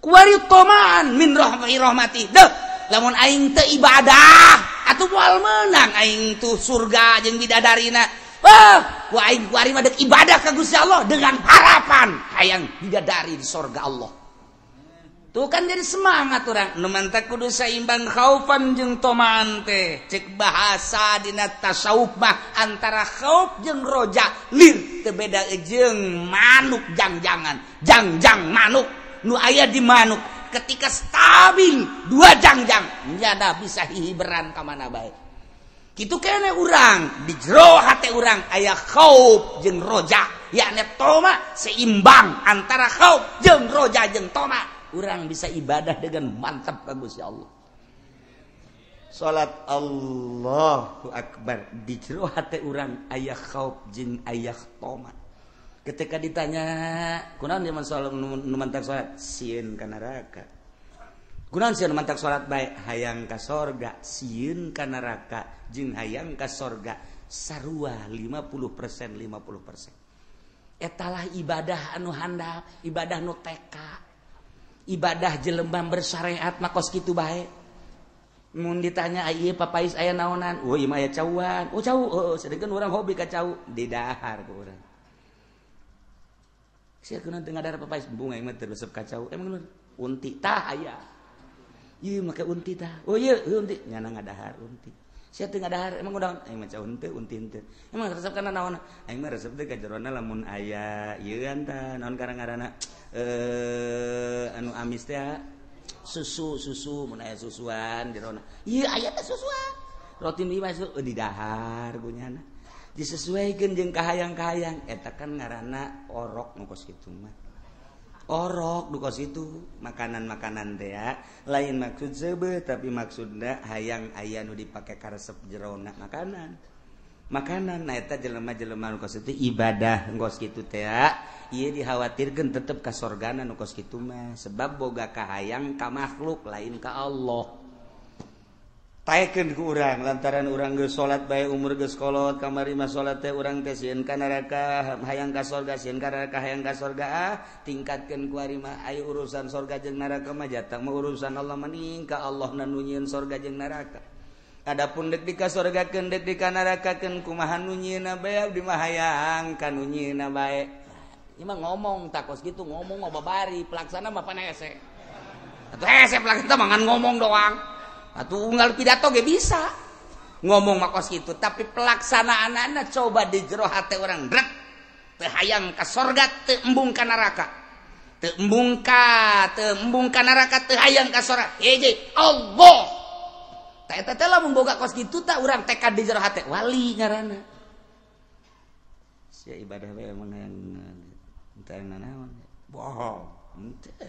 Kuari tomaan min rahmati. Deuh, lamun aing teu ibadah atuh moal meunang aing tuh surga jeung bidadarina. Wah, ku aing kuari mah deuk ibadah ka Gusti Allah dengan harapan hayang bidadari di surga Allah. Tuh kan jadi semangat urang. Nu mantak kudu saimbang khaufan jeung tomaan teh. Cek bahasa dina tasawuf mah antara khauf jeung roja lir teu beda jeung manuk jangjangan. Jangjang manuk nu aya di manuk ketika stabil dua jangjang nyada bisa hihiberan ka mana bae. Kitu kene urang di jero hate urang aya khauf jeung roja, yakni toma seimbang antara khauf jeung roja jeung toma. Urang bisa ibadah dengan mantap ka Gusti Allah. Salat Allahu Akbar di jero hate urang aya khauf jeung aya toma. Ketika ditanya kunaon zaman salat nu mantak salat sieun ka neraka. Kunaon sieun mantak salat bae hayang ka sorga, sieun ka neraka jeung hayang ka sorga sarua 50% 50%. Etalah ibadah anu handap, ibadah nu teka. Ibadah jelema bersyariat mah kos kitu bae. Mun ditanya ieu papais aya naonan? Oh ieu mah aya cauan. Oh cau, heuh sedengkeun urang hobi ka cau didahar ku urang. Sia kunaon teu ngadahar papais bunga aing mah teu resep ka cau. Emang kunaon? Unti tah aya. Ieu make unti tah. Oh ieu unti nyana ngadahar unti. Sia teu ngadahar emang kunaon? Aing mah cau henteu unti henteu. Emang resep kana naon? Aing mah resep teh ka jerona lamun aya ieu tah naon karang-karana anu amis teh susu susu mun aya susuan jerona. Ieu aya teh susuan. Roti nu masuk didahar ku nyana. Disesuaikeun jeung kahayang-kahayang eta kan ngaranna orok nu kos kitu mah. Orok nu kos itu makanan-makanan teh lain maksud seubeuh tapi maksudna hayang aya nu dipake karesep jerona makanan. Makanan nah eta jelema-jelema nu kos itu ibadah kos kitu teh ieu dikhawatirkeun tetep ka sorgana nu kos kitu mah sebab boga kahayang ka makhluk lain ka Allah. Taekeun ku urang lantaran urang geus salat bae umur geus kolot kamari mah salat teh urang teh sieun ka neraka hayang ka sorga sieun ka neraka hayang ka sorga ah tingkatkeun ku ari mah aya urusan sorga jeung neraka mah jatah mah urusan Allah mending ka Allah nu nyieun sorga jeung neraka. Adapun dek di ka sorgakeun dek di ka nerakakeun kumaha nu nyieunna bae abdi mah hayang ka nu nyieunna bae. Ieu mah ngomong takos kitu ngomong mah babari pelaksana mah pan hese. Atuh hese pelaksana mah ngan ngomong doang. Atuh unggal pidato ge bisa ngomong mah kos kitu tapi pelaksanaanana coba di jero hate urang rek teu hayang ka sorga teu embung ka neraka teu embung ka neraka teu hayang ka sorga hiji Allah. Tah eta teh lamun boga kos kitu tah urang tekad di jero hate wali ngaranna. Sia ibadah we emang hayang teu nanaon bohong henteu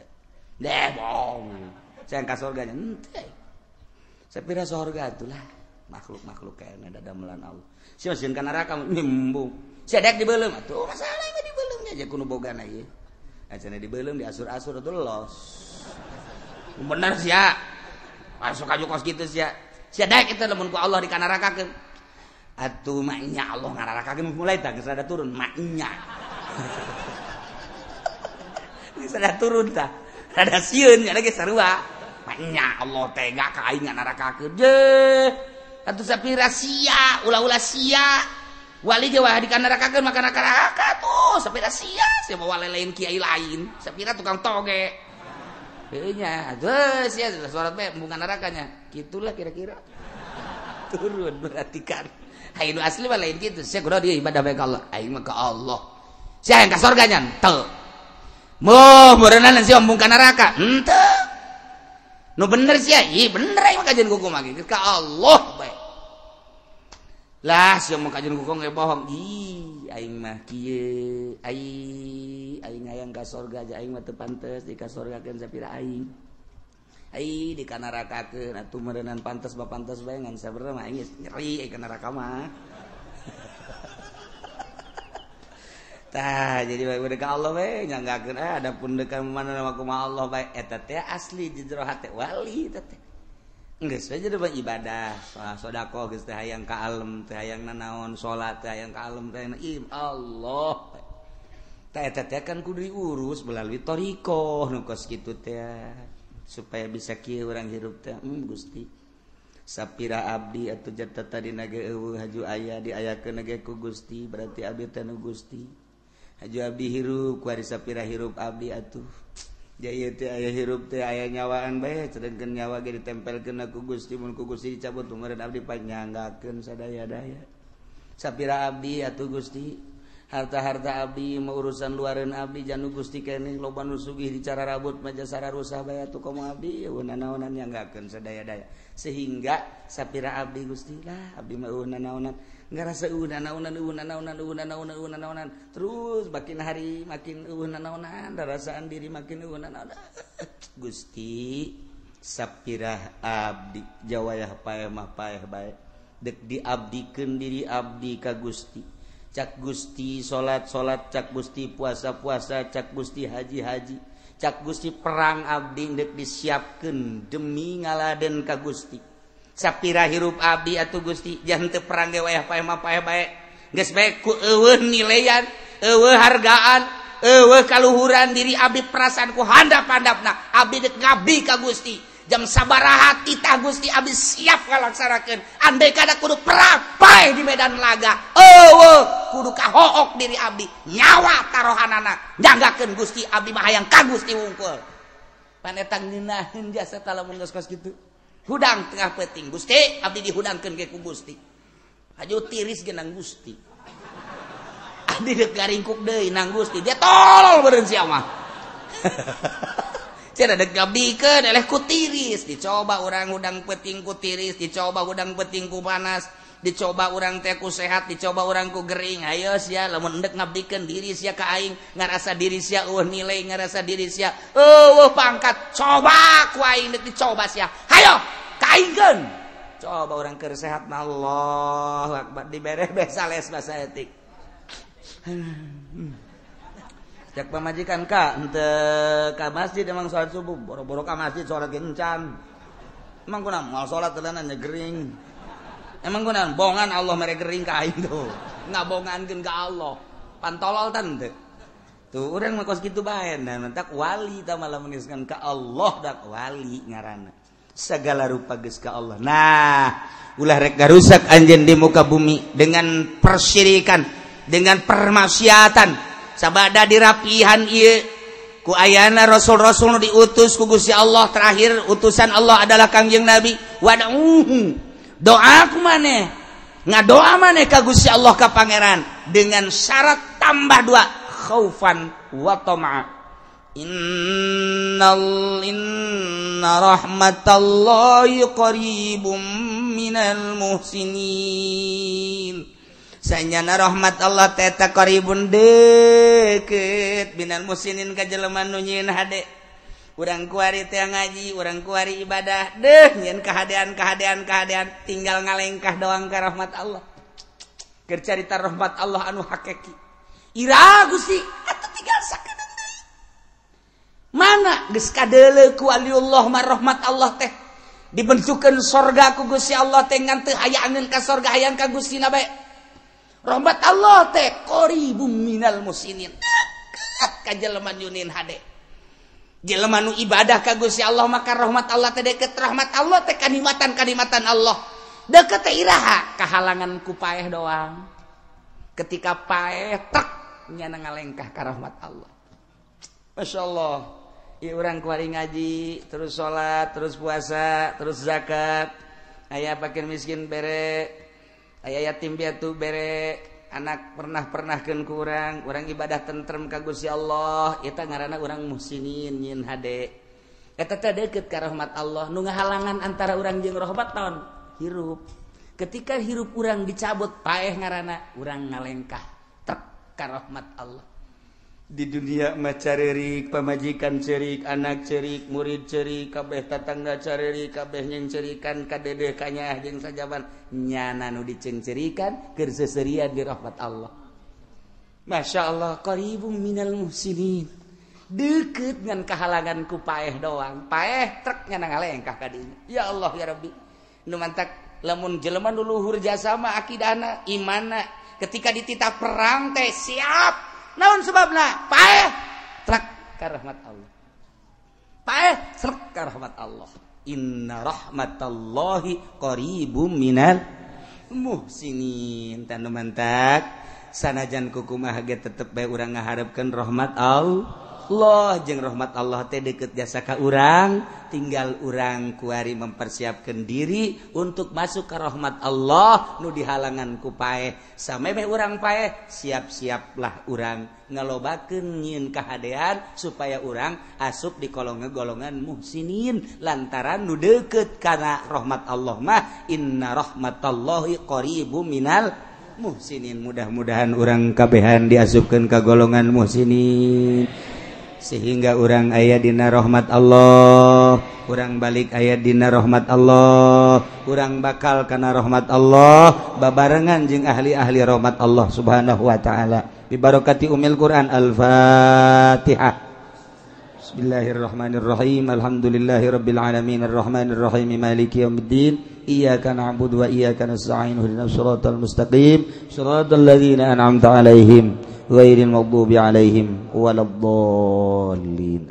deh bohong saya ka sorga henteu. Sapira sorga itulah makhluk-makhluk kayaknya dadamelan Allah. Sia sieun ka neraka nyembung. Sia dek dibeuleum atuh masalah mah dibeuleumnya aja kudu bogana ieu. Acana dibeuleum diasur-asur atuh los. Bener sia. Masuk aja kos kitu sia. Sia dek eta lamun ku Allah dikanarakakeun. Atuh maknya Allah ngararakakeun mulai tah geus rada turun maknya. Geus rada turun tah. Rada sieun nya lagi sarua. Nya Allah tega ka aing ngarakakeun. Je. Atuh sapira sia, ulah-ulah sia. Wali ge wah dikanarakakeun maka neraka tuh sapira sia, sia bawa lain kiai lain, sapira tukang toge. Heuh nya, atuh sia salat bae embungan nerakanya. Gitulah kira-kira. Turun berarti kan. Hayu asli mah lain kitu. Sia kudu dia ibadah bae ka Allah. Aing mah ka Allah. Sia yang ka sorga nya teu. Moh meureunana sia embung ka neraka. Henteu. Nu bener sia, ih bener aing mah kajian kuku mah ka Allah bae. Lah sia mah kajian kuku ge bohong. Ih aing mah kieu, aing aing hayang ka sorga aja aing mah teu pantes di ka sorgakeun sapira aing. Ai di ka nerakakeun atuh meureunnan pantes mah pantes bae ngan sabenerna mah aing geus nyeri ka neraka mah. Tah jadi bae ka Allah we nyanggakeun adapun deuk mana nama kumaha Allah bae eta teh asli di jero hate wali eta teh. Geus we jadi ibadah, sedekah geus teh hayang ka alem, teh hayang nanaon, salat teh hayang ka alem teh hayang Allah. Tah eta teh kan kudu diurus melalui thariqah nu kos kitu teh supaya bisa kieu urang hirup teh. Gusti sapira abdi atuh jata tadi nage eueuh haju aya diayakeun ge ku Gusti berarti abdi teh nu Gusti. Haju abdi hirup ku ari sapira hirup abdi atuh ja ieu teh aya hirup teh aya nyawaan bae sedengkeun nyawa ge ditempelkeun ku Gusti mun ku Gusti dicabut meureun abdi panyanggakeun sadaya-daya sapira abdi atuh Gusti harta-harta abdi mau urusan luareun abdi janu Gusti keneh loba nu sugih dicara rabut mah jasara rusah bae atuh komo abdi eueuh nanaonan nyanggakeun sadaya-daya sehingga sapira abdi Gusti lah abdi mah eueuh nanaonan ngarasa eueuh nanaonan eueuh nanaonan eueuh nanaonan eueuh nanaonan terus makin hari makin eueuh nanaonan rasaan diri makin eueuh nanaonan Gusti sapirah abdi jawayah paeh mah paeh bae deuk diabdikeun diri abdi ka Gusti cak Gusti salat-salat cak Gusti puasa-puasa cak Gusti haji-haji cak Gusti perang abdi deuk disiapkeun demi ngaladen ka Gusti sapira hirup abdi atuh Gusti jangan teu perang ge wayah paeh mah paeh bae geus bae ku eueuh nilean eueuh hargaan eueuh kaluhuran diri abdi perasaan ku handap-handapna abdi deuk ngabdi ka Gusti jam sabaraha titah Gusti abdi siap ngalaksanakeun andai kada kudu perang paeh di medan laga eueuh kudu kahook diri abdi nyawa tarohanana nyanggakeun Gusti abdi mah hayang ka Gusti wungkul pan eta ngeunaheun jasa lamun geus kos kitu hudang tengah peuting Gusti abdi dihudangkeun ge ku Gusti haju tiris ge nang Gusti abdi deuk garingkuk deui nang Gusti dia tolol beureun sia mah. Cenah deuk ngabdikeun eleh ku tiris dicoba urang hudang peuting ku tiris dicoba hudang peuting ku panas dicoba urang teh ku sehat dicoba urang ku gering ayo sia lamun endek ngabdikeun diri sia ka aing ngarasa diri sia eueuh nilai ngarasa diri sia eueuh pangkat coba ku aing deuk dicoba sia hayo ka aingkeun coba urang keur sehat mah Allahu akbar dibere beh sales basa etik. Cek pamajikan ka henteu ka masjid emang salat subuh boro-boro ka masjid salat ge encan emang kunaon moal salat teuleunana gering emang kunaon bongan Allah mere gering ka aing tuh ngabongankeun ka Allah pantolol tan teu tuh urang mah kos kitu bae nah mentak wali tah malah meniskan ka Allah dak wali ngaranna segala rupa geus ka Allah. Nah ulah rek garusak anjeun di muka bumi dengan persyirikan dengan permaksiatan sabada dirapihan ieu ku ayana rasul-rasul nu diutus ku Gusti Allah terakhir utusan Allah adalah Kangjeng Nabi wad'uhu doa ku maneh ngadoa maneh ka Gusti Allah ka Pangeran dengan syarat tambah dua khaufan wa tama'a inna rahmatallahi qaribum minal muhsinin sanyana rahmat Allah teta qaribun deket minal muhsinin ka jelema nu nyieun hade urang kuari teh ngaji urang kuari ibadah deuh nyieun kahadean kahadean kahadean tinggal ngalengkah doang ka rahmat Allah keur carita rahmat Allah anu hakiki ira Gusti atuh tinggal sakedeung deui mana geus kadeuleu ku waliullah mah rahmat Allah teh dibentukeun sorga ku Gusti Allah teh ngan teu hayangeun ka sorga hayang ka Gustina bae rahmat Allah teh qaribum minal musinin dekat ka jelema nyunin hade. Jelema nu ibadah ka Gusti Allah maka rahmat Allah teh deket, rahmat Allah teh kanikmatan-kanikmatan Allah. Deket teh iraha kahalangan ku paeh doang. Ketika paeh tek nyana ngalengkah ka rahmat Allah. Masya Allah. Ieu urang kuari ngaji, terus salat, terus puasa, terus zakat. Aya fakir miskin bere, aya yatim piatu bere, anak pernah-pernahkeun ku urang, urang ibadah tentrem ka Gusti Allah, eta ngaranna urang muhsinin nyieun hade. Eta teh deukeut ka rahmat Allah. Nu ngahalangan antara urang jeung rahmat naon? Hirup. Ketika hirup urang dicabut paeh ngaranna, urang ngalengkah trek ka rahmat Allah. Di dunia mah carerik, pamajikan cerik, anak cerik, murid cerik, kabeh tatangga carerik, kabeh nyengcerikan ka dedeh kanyaah jeung sajaban nyana nu diceungcerikan keur seserian di rahmat Allah. Masya Allah, qaribum minal muhsinin. Deukeut ngan kahalangan ku paeh doang. Paeh trek nyana ngalengkah ka dinya. Ya Allah ya Rabbi. Nu mantak lamun jelema nu luhur jasa mah akidahna, imanna ketika dititah perang teh siap. Naon sebabna? Paeh trek ka rahmat Allah. Paeh trek ka rahmat Allah. Inna rahmatallahi qaribum minal muhsinin. Tanu mantak sanajan kukumaha ge tetep bae urang ngaharepkeun rahmat Allah jeung rahmat Allah teh deukeut jasa ka urang, tinggal urang kuari mempersiapkan diri untuk masuk ke rahmat Allah nu dihalangan ku paeh. Samemeh urang paeh, siap-siaplah urang ngalobakeun nyieun kahadean supaya urang asup di golongan muhsinin lantaran nu deukeut kana rahmat Allah mah inna rahmatallahi qaribum minal muhsinin. Mudah-mudahan urang kabehan diasupkeun ka golongan muhsinin sehingga urang aya dina rahmat Allah, urang balik aya dina rahmat Allah, urang bakal kana rahmat Allah babarengan jeung ahli-ahli rahmat Allah subhanahu wa ta'ala. Bi barakati umil Quran. Al-Fatihah. Bismillahirrahmanirrahim. Alhamdulillahirabbil alamin arrahmanirrahim maliki yaumiddin. Iyyaka na'budu wa iyyaka nasta'in ihdinas siratal mustaqim siratal ladzina an'amta 'alaihim ghairil maghdubi 'alaihim waladdallin.